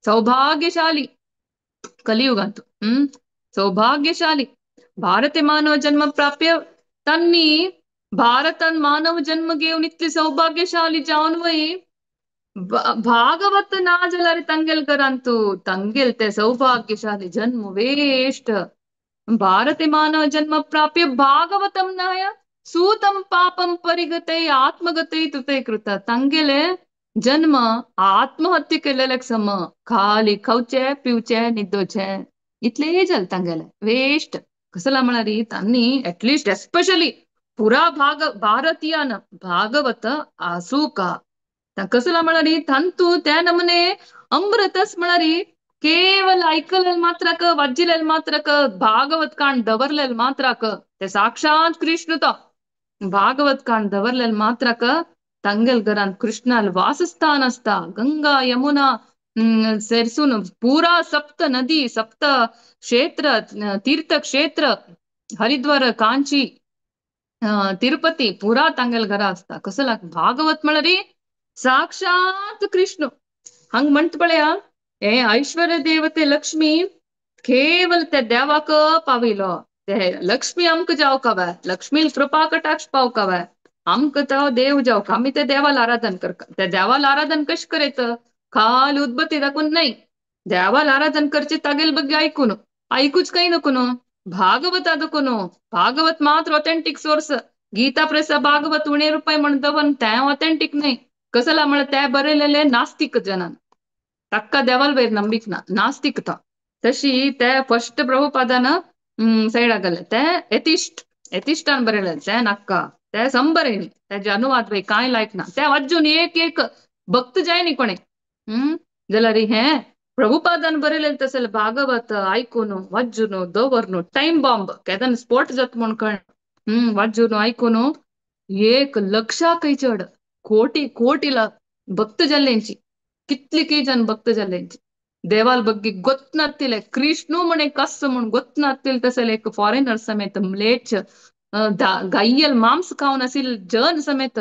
सौभाग्यशाली कलियुगांतू सौभाग्यशाली भारते मानव जन्म प्राप्य तांणी भारतान मानव जन्म घेवन इतले सौभाग्यशाली जावन वय भागवत ना जाल्यार तांगेल घरांतू तांगेल ते सौभाग्यशाली जन्म वेश्ट. भारते मानव जन्म प्राप्य भागवतम नाय सूतम पापम परिगते आत्मगते तुते कृत, तांगेले जन्म आत्महत्या केलेले सम, खाली खावचे पिवचे निद्दोचे इतले जाल तांगेले वेस्ट. कसला म्हळ्यार तांणी एटलिस्ट एस्पेशली पुरा भाग भारतीयान भागवत आसूका कसला म्हळ्यार तांतू त्या नमने अमृतस म्हळ्यार केवल ऐकलेल मात्रक वाजिलेल मात्रक भागवत कांड दवरलेल मात्रक ते साक्षात कृष्ण तो भागवत कांड दवरलेल मात्रक तांगेल घरांत कृष्णाल वासस्थान आसता. गंगा यमुना सेरसून पुरा सप्त नदी सप्त क्षेत्र तीर्थ क्षेत्र हरिद्वार कांची तिरुपती पुरा तांगेल घरा आसता. कसला भागवत म्हळ्यार साक्षात कृष्ण. हांग म्हणटा पळया हे ऐश्वर्य देवते लक्ष्मी केवल त्या देवाक पाविलो, ते लक्ष्मी आमकां जावंक हवे, लक्ष्मी कृपा कटाक्ष पावंक हवे, आमकां तो देव जावंक, आमी त्या देवाला आराधन करता. त्या देवाला आराधन कशें करयत? खाली उदबत्ती दाखोवन न्हय, देवाला आराधन करचें तागेल बग्गे आयकून, आयकूच कांय नको न्हू, भागवता नको न्हू. भागवत मात्र authentic source. Gita Press Bhagavat उणे रुपय म्हण दवर तें ऑथेंटीक न्हय. कसला म्हळ्यार ते बरयलेले नास्तीक जनान, ताका देवाल वयर नंबीक ना, नास्तिकता. तशी ते फर्स्ट प्रभुपादान सायडाक घाले ते एथिस्ट, एथिस्टान बरयलें ते नाक्का, ते संबरयनी तेजे अनुवाद बाय कांय लायक ना, ते वाजून एक एक भक्त जाय न्ही कोणे. जाल्यार हें प्रभुपादान बरयलें तसलें भागवत आयकून वाजून दवरन टायम बॉम्ब केदन स्पोट जाता म्हूण कळना. वाजून आयकून 1 लक्षाकय चड कोटी कोटीला भक्त जाल्ल्यांची, कितली की जन भक्त जाल्ल्यांची देवाल बग्गी गोत्नातिले कृष्णू म्हणे कस म्हूण गोत्नातिले तसले एक फॉरेनर समेत म्लेच्छ गाय्यल मांस खावन आशिल्ले जन समेत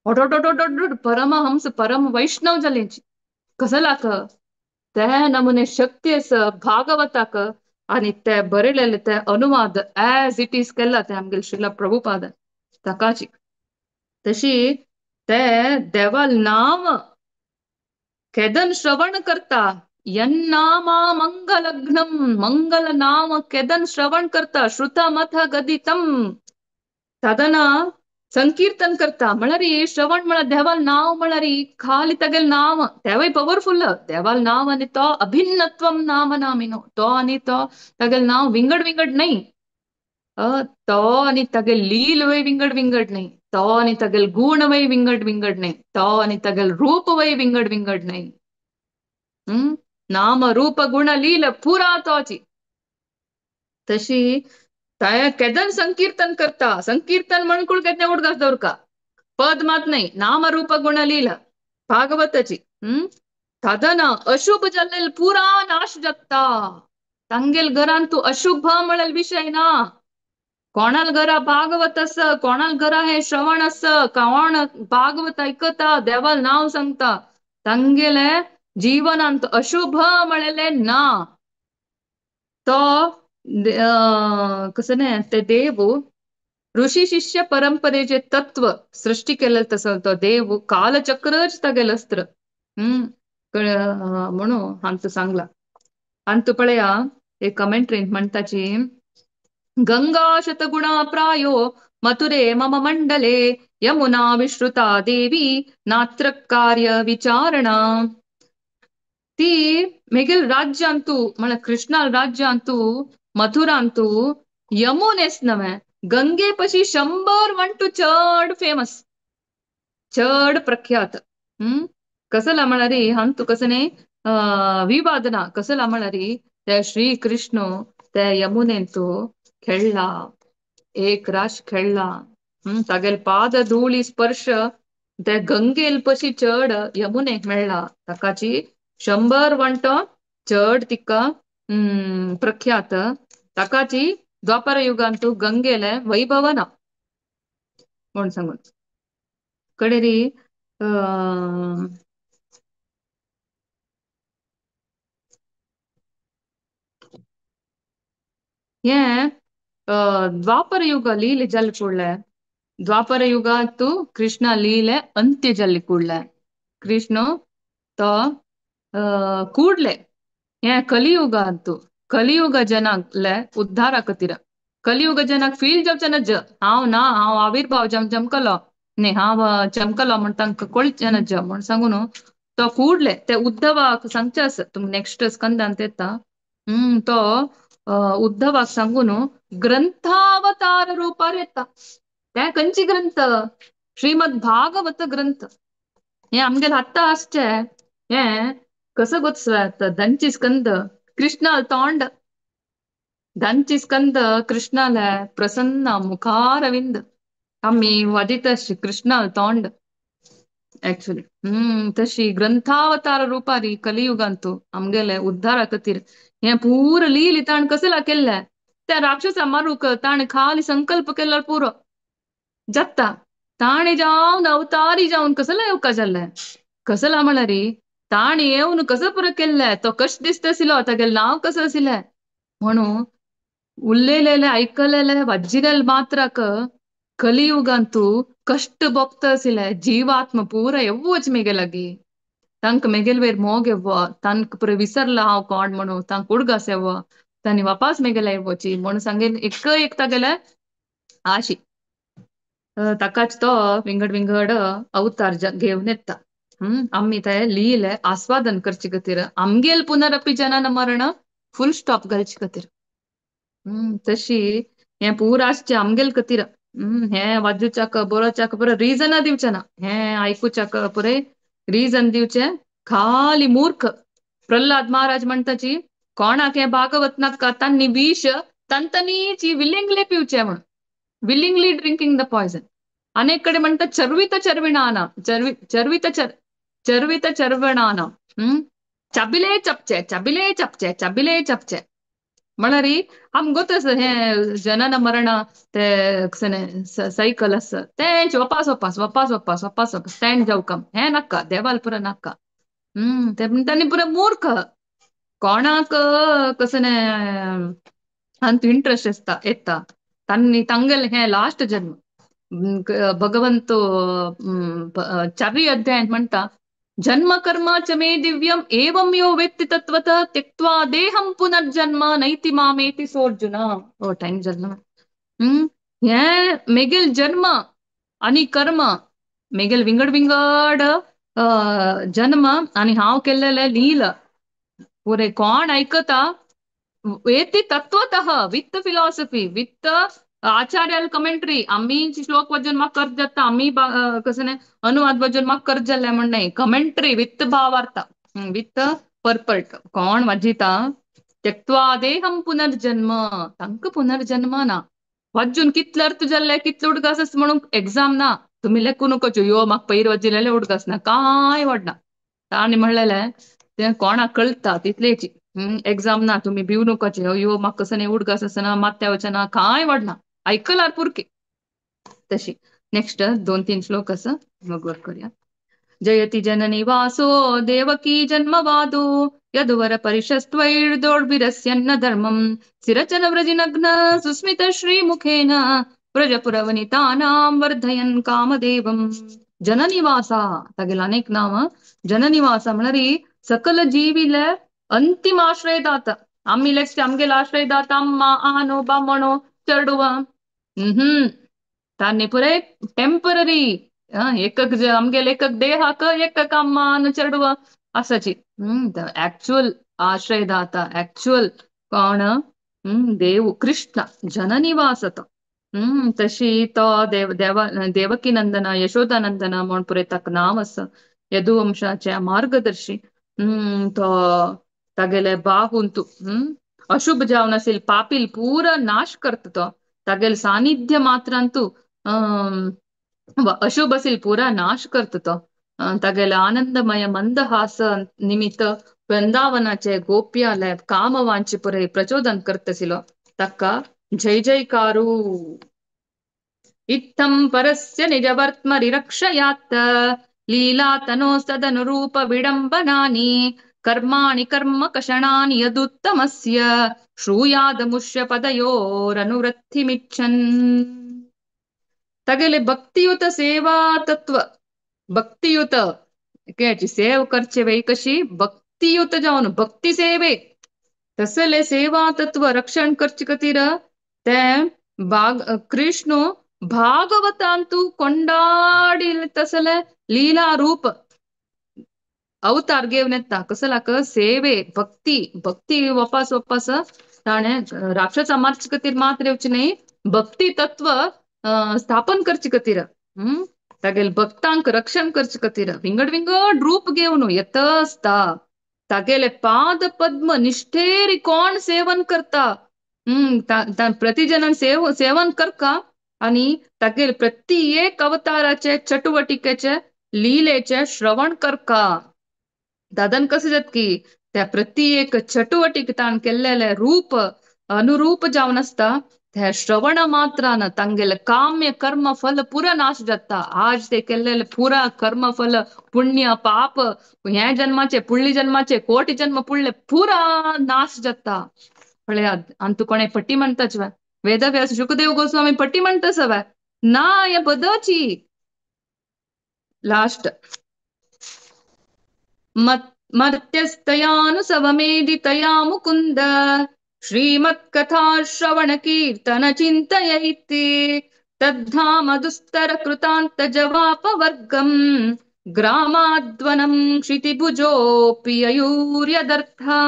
ओटोटोटोटोट परमहंस परम वैष्णव जाल्यांची. कसलाक ते नमुने शक्ती आसा भागवताक आनी ते बरयलेले ते अनुवाद एज it is केला ते आमगेले श्रील प्रभुपाद ताकाची. तशी ते देवाल नाम केदन श्रवण करता, यन्नामा मंगलघ्नम मंगल नाम केदन श्रवण करता श्रुतमथ गदितम तदना संकीर्तन करता. म्हळ्यार श्रवण म्हळ्यार देवाल नाव म्हळ्यार खाली तागेलें नांव, तेवूय पवरफुल देवाल नांव आनी तो अभिन्नत्वम नाम नामिनो, तो आनी तो तागेलें नांव विंगड विंगड न्हय, तो आनी तागेलें लील वय विंगड विंगड न्हय, तो आनी तागेलें गूण वय विंगड विंगड न्हय, तो आनी तागेलें रूप वय विंगड विंगड न्हय. नाम रूप गुण लील पुरा तोची. तशी केदन संकीर्तन करता, संकीर्तन म्हणकूळ केदने उडगास दवरका पद मात न्हय, नाम रूप गुण लील भागवताची. तदना अशुभ जाल्लेल पुरा नाश जाता. तांगेल घरान तूं अशुभ म्हळ्यार विशय ना. कोणाल घरा भागवत आस, कोणाल घरा हें श्रवण आस, कोण भागवत आयकता देवाल नांव सांगता, तांगेले जीवनांत अशुभ म्हळेलें ना. तो कसं न्ही ते देव ऋषी शिष्य परंपरेचे तत्व सृष्टी केलें तसो तो देव कालचक्रच तागेलें अस्त्र म्हणून हांतू सांगला. हांतू पळया एक कमेंट्रींत म्हणटाची गंगा शतगुणा प्रायो मथुरे मम मंडले यमुना विश्रुता देवी नात्र कार्य विचारणा. ती मेगेल राज्य अंतू म्हळ्यार कृष्णा राज्य अंतू मथुरा अंतू यमुनेस नव्हे गंगे पशी 100 वंटू चड फेमस चड प्रख्यात. कसला म्हळ्यार हंतू कसने विवादना कसला म्हळ्यार ते श्री कृष्ण ते यमुनेंतू खेळला एक राश खेळला. तागेल पाद धूळी स्पर्श ते गंगेल पशी चड यमुनेक मेळ्ळा ताकाची 100 वंट चड तिका प्रख्यात ताकाची द्वापर युगांतू गंगेले वैभव ना म्हूण सांगून कडेरी हे ದ್ವಾಪರ ಯುಗ ಲೀಲೆ ಜಲ್ ಕೂಡ್ಲೆ ದ್ವಾಪರ ಯುಗ ಕೃಷ್ಣ ಲೀಲೆ ಅಂತ್ಯ ಜಲ್ಲಿ ಕೂಡ್ಲೆ ಕೃಷ್ಣ ತ ಕೂಡ್ಲೆ ಹೇ ಕಲಿಯುಗ ಅಂತೂ ಕಲಿಯುಗ ಜನಾಂಗ್ಲೆ ಉದ್ಧಾರ ಕತೀರ ಕಲಿಯುಗ ಜನಾಂಗ್ ಫೀಲ್ जावचें ज हांव ना हांव आविर्भाव जम चमकलो न्ही हांव चमकलो म्हण तांकां कळचें ना ज म्हण सांगू न्हू तो ಕೂಡ್ಲೆ ते उद्धवाक सांगचे आसा तुमकां नेक्स्ट स्कंदांत येता. तो उद्धवाक सांगू न्हू ग्रंथावतार रूपार येता. ते खंयची ग्रंथ? श्रीमद भागवत ग्रंथ. हे आमगेले आत्तां आसचे हे कसो गोत्सव धनची स्कंद कृष्णाल तोंड धनची स्कंद कृष्णाले प्रसन्न मुखारविंद आमी वाजित कृष्णाल तोंड ऍक्च्युली. तशी ग्रंथावतार रूपारी कलियुगांतू आमगेले उद्धारा खातीर हें पूर लीली ताणें कसला केल्लें त्या राक्षसा मारूंक ताणें खाली संकल्प केल्यार पुरो जाता. ताणें जावन अवतारी जावन कसला येवका जाल्लें कसला म्हळ्यार ताणें येवन कसो पुरो केल्लें तो कशें दिसता आशिल्लो तागेलें नांव कसो आशिल्लें म्हणून उलयलेलें आयकलेलें वाजिलेलें मात्राक कलियुगांतू कश्ट भोगता आशिल्लें जीवात्म पुरा येवच मेगे लागीं तांकां मेगेल वयर मोग येवो तांकां पुरो विसरला हांव कोण म्हणून तांकां उडगास येवो तांणी वापास मेगेले येवची म्हणून सांगेल एक एक तागेले आशी ताकाच तो विंगड विंगड अवतार घेवन येता. आमी ते लिहिले आस्वादन करचे खातीर आमगेल पुनरपी जनन मरण फुल स्टॉप घालचे खातीर. तशी हें पूरा आसचें आमगेल खातीर. हें वाजूच्याक बरोवच्याक पुरो रिजन दिवचें ना हें आयकुच्याक पुराय रिजन दिवचें खाली मूर्ख प्रल्हाद महाराज म्हणटाची कोणाक हें भागवत नाका तांणी विष तांतनीची विलिंगली पिवचें म्हणून विलिंगली ड्रिंकिंग the poison. अनेक कडेन म्हणटा चर्वित चर्विणाना चर्वित चर्वित चर्वणाना चबिले चपचे चबिले चपचे चबिले चपचे म्हळ्यार आमकां गोत आसा हें जनन मरण ते सायकल आसा तेंच वापास वापास वापास वापास वापास वापास तेंच जावका हें नाका देवाल पुरा नाका. ते तांणी पुरा मूर्ख कोणाक कसं अंत इंट्रस्ट आसता येता तांणी तांगेलें हें लास्ट जन्म. भगवंत चारी अध्यायांत म्हणटा जन्म कर्म च मे दिव्यम एवं यो वेत्ति तत्त्वतः त्यक्त्वा देहं पुनर्जन्म नैति मामेति सोऽर्जुन. ओ टायम जालो. हें मेगेल जन्म आनी कर्म मेगेल विंगड विंगड जन्म आनी हांव केल्लेलें लील पुरे कोण आयकता वेत्ति तत्त्वतः विथ फिलॉसॉफी विथ आचार्याल कमेंट्री आमी श्लोक वाचून म्हाका कर्ज जाता आमी कसं अनुवाद वाचून म्हाका कर्ज जालें म्हण न्हय कमेंट्री विथ भावार्थ विथ पर्पर्ट कोण वाजिता त्यक्त्वा देहं पुनर्जन्म तांकां पुनर्जन्म ना वाजून कितले अर्थ जाल्ले कितले उडगास आसा म्हणून एग्जाम ना तुमी लेखू नको यो म्हाका पयर वाजिल्लें उडगास ना कांय वाडना. ताणें म्हणलेलें तें कोणाक कळटा तितलेची एग्जाम ना तुमी भिवू नकाचे यो म्हाका कसं न्ही उडगास आसना माथ्या वचना कांय वाडना ऐकलार पुरके. तशी नेक्स्ट 2-3 श्लोक आसा मग वर करूया. जयति जननी वासो देवकी जन्मवादो यदुवर परिशस्त्वैर्दोर्भिरस्यन्न धर्मं सिरचन व्रजिनग्न सुस्मित श्रीमुखेन व्रजपुरवनितानां वर्धयन् कामदेवं. जननिवासा तागेले अनेक नाम जननिवासा म्हळ्यार सकल जीविले अंतिम आश्रयदाता. आमी लेगचे आमगेले आश्रयदाता अम्मा आनो बामणो चेडवा तांणी पुराय टेंपररी एकक आमगेले एकक देहाक एकक अम्मा आनो चेडवा आसाची. ऍक्च्युअल आश्रयदाता ऍक्च्युअल कोण देव कृष्ण जननिवास तो. तशी तो देव देवा देवकी नंदन यशोदा नंदन म्हण पुरे ताका नांव आसा. यदुवंशाचे मार्गदर्शी. तो तागेले बाहुंतु अशुभ जावन असेल पापील पुरा नाश करता तो. तागेले सानिध्य मात्रांतु अशुभ असेल पुरा नाश करता तो. तागेले आनंदमय मंदहास निमित्त वृंदावनाचे गोप्याले कामवांचे पुरे प्रचोदन करतसिलो ताका जय जयकारू. इत्थं परस्य निजवर्त्मरिरक्षयात् लीलातनोस्तदनुरूप विडम्बनानि कर्माणि कर्म कषणानि यदुत्तमस्य श्रूयादमुष्य पदयोरनुवृत्तिमिच्छन्. तागेले भक्तियुत सेवा तत्व, भक्तियुत केची सेव करचे वेळी कशी भक्तियुत जावन भक्ती सेवे तसले सेवा तत्व रक्षण करचे खातीर ते बाग कृष्ण भागवतांतु कोंडाडी तसले लीला रूप अवतार घेवन येता. कसलाक सेवे भक्ती भक्ती वापस वापस ताणें राक्षसा मारचे खातीर मात्र येवची न्ही, भक्ती तत्व स्थापन करचे खातीर तागेले भक्तांक रक्षण करचे खातीर विंगड विंगड रूप घेवन येता आसता. तागेले पाद पद्म निष्ठेरी कोण सेवन करता प्रतिजनान सेवन करका आणि तागेले प्रत्येक अवताराचे चटुवटिकेचे लीलेचे श्रवण करका. दादन कसं जात की त्या प्रत्येक चटुवटिके ताण केल्लेले रूप अनुरूप जावन आसता त्या श्रवण मात्रान तांगेले काम्य कर्म फल पुरा नाश जाता. आज ते केल्लेले पुरा कर्म फल पुण्य पाप ह्या जन्माचे पुडले जन्माचे कोटी जन्म पुडले पुरा नाश जाता. पळयात अंतू कोणे पट्टी म्हणटाच वा वेदव्यास शुकदेव गोस्वामी पट्टी म्हणटा सवा ना हे बदची लास्ट मर्त्यस्तयानुसवमेदितया मुकुंद श्रीमत्कथा श्रवण कीर्तन चिंतयैति तद्धाम दुस्तर कृतांत जवापवर्गम ग्रामाद्वनं क्षितिभुजोऽपि अयूर्यदर्था.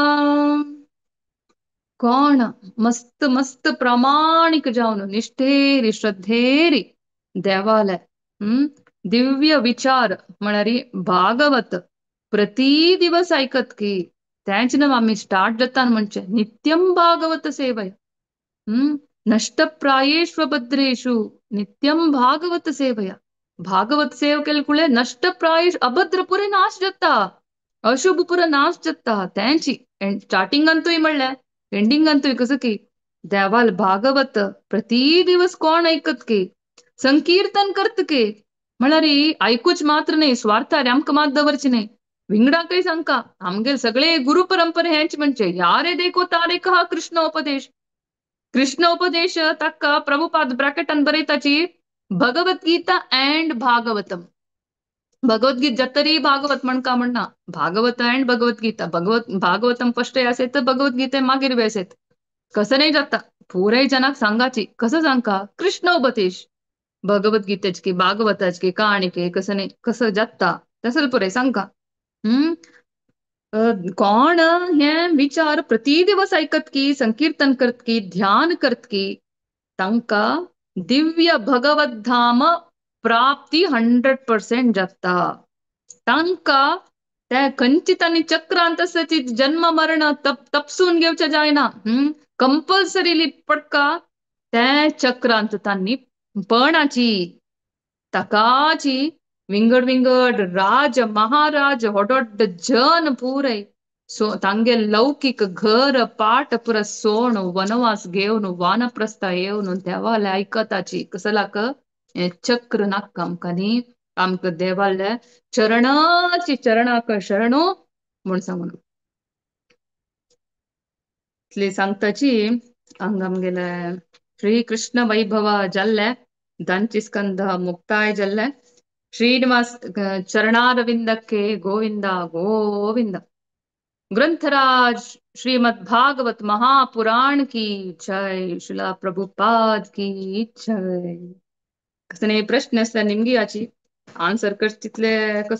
कोण मस्त मस्त प्रामाणिक जावन निष्ठेरी श्रद्धेरी देवालय दिव्य विचार म्हळ्यार भागवत प्रति दिवस ऐकत की तेंच न्हू आमी स्टार्ट जाता म्हणजे नित्यं भागवत सेवय नष्टप्रायेष्वभद्रेषु नित्यं भागवत सेवया. भागवत सेव केले कुळे नष्टप्रायेष अभद्र पुरे नाश जाता, अशुभ पुरे नाश जाता. तेंची स्टार्टिंग अंतूय म्हणल्यार एंडिंग अंतूय कसं की देवाल भागवत प्रति दिवस कोण ऐकत की संकीर्तन करत की म्हळ्यार ऐकूच मात्र न्ही, स्वार्थार आमकां मात दवरची न्ही, विंगडाकय सांगका आमगेले सगळे गुरु परंपरे हेंच म्हणजे यारे देखो तारे कहा कृष्ण उपदेश. कृष्ण उपदेश ताका प्रभुपाद ब्रॅकेटान बरयताची भगवद्गीता अँड भागवतम. भगवद्गीता जातरी भागवत म्हणका म्हणना, भागवत अँड भगवद्गीता. भागवतम फर्स्ट असेत तर भगवद्गीता मागीर बी असेत कसं नाही जाता. पुराय जनाक सांगाची कसं सांगका कृष्ण उपदेश भगवद्गीतेची की भागवताची की कहाणी की कसं नाही कसं जाता तसं पुराय सांगका. कोण हे विचार प्रति दिवस ऐकत की संकीर्तन करत की ध्यान करत की तांका दिव्य भगवद्धाम प्राप्ती 100% जाता. तांका त्या खंयची आनी चक्रांत आसता जन्म मरण तपसून घेवचें जायना, कंपल्सरीली पडका त्या चक्रांत तांणी पणाची ताकाची विंगड विंगड राज महाराज होडोड जन पुरय सो तांगे लौकिक घर पाट पुरा सोण वनवास घेवन वानप्रस्थ येवन देवाले ऐकताची कसलाक हें चक्र नाका आमकां न्ही, आमकां देवाले चरणाची चरणाक शरणो म्हूण सांगून इतली सांगताची. हांगा आमगेले श्री कृष्ण वैभव जाल्ले दांची स्कंद मुक्ताय जाल्ले. श्रीनिवास चरणारविंदके गोविंदा गोविंद. ग्रंथराज श्रीमद् भागवत महापुराण की जय, शिला प्रभुपाद की जय. कसले प्रश्न आसल्यार निमगी याची आन्सर करचे तितले कसले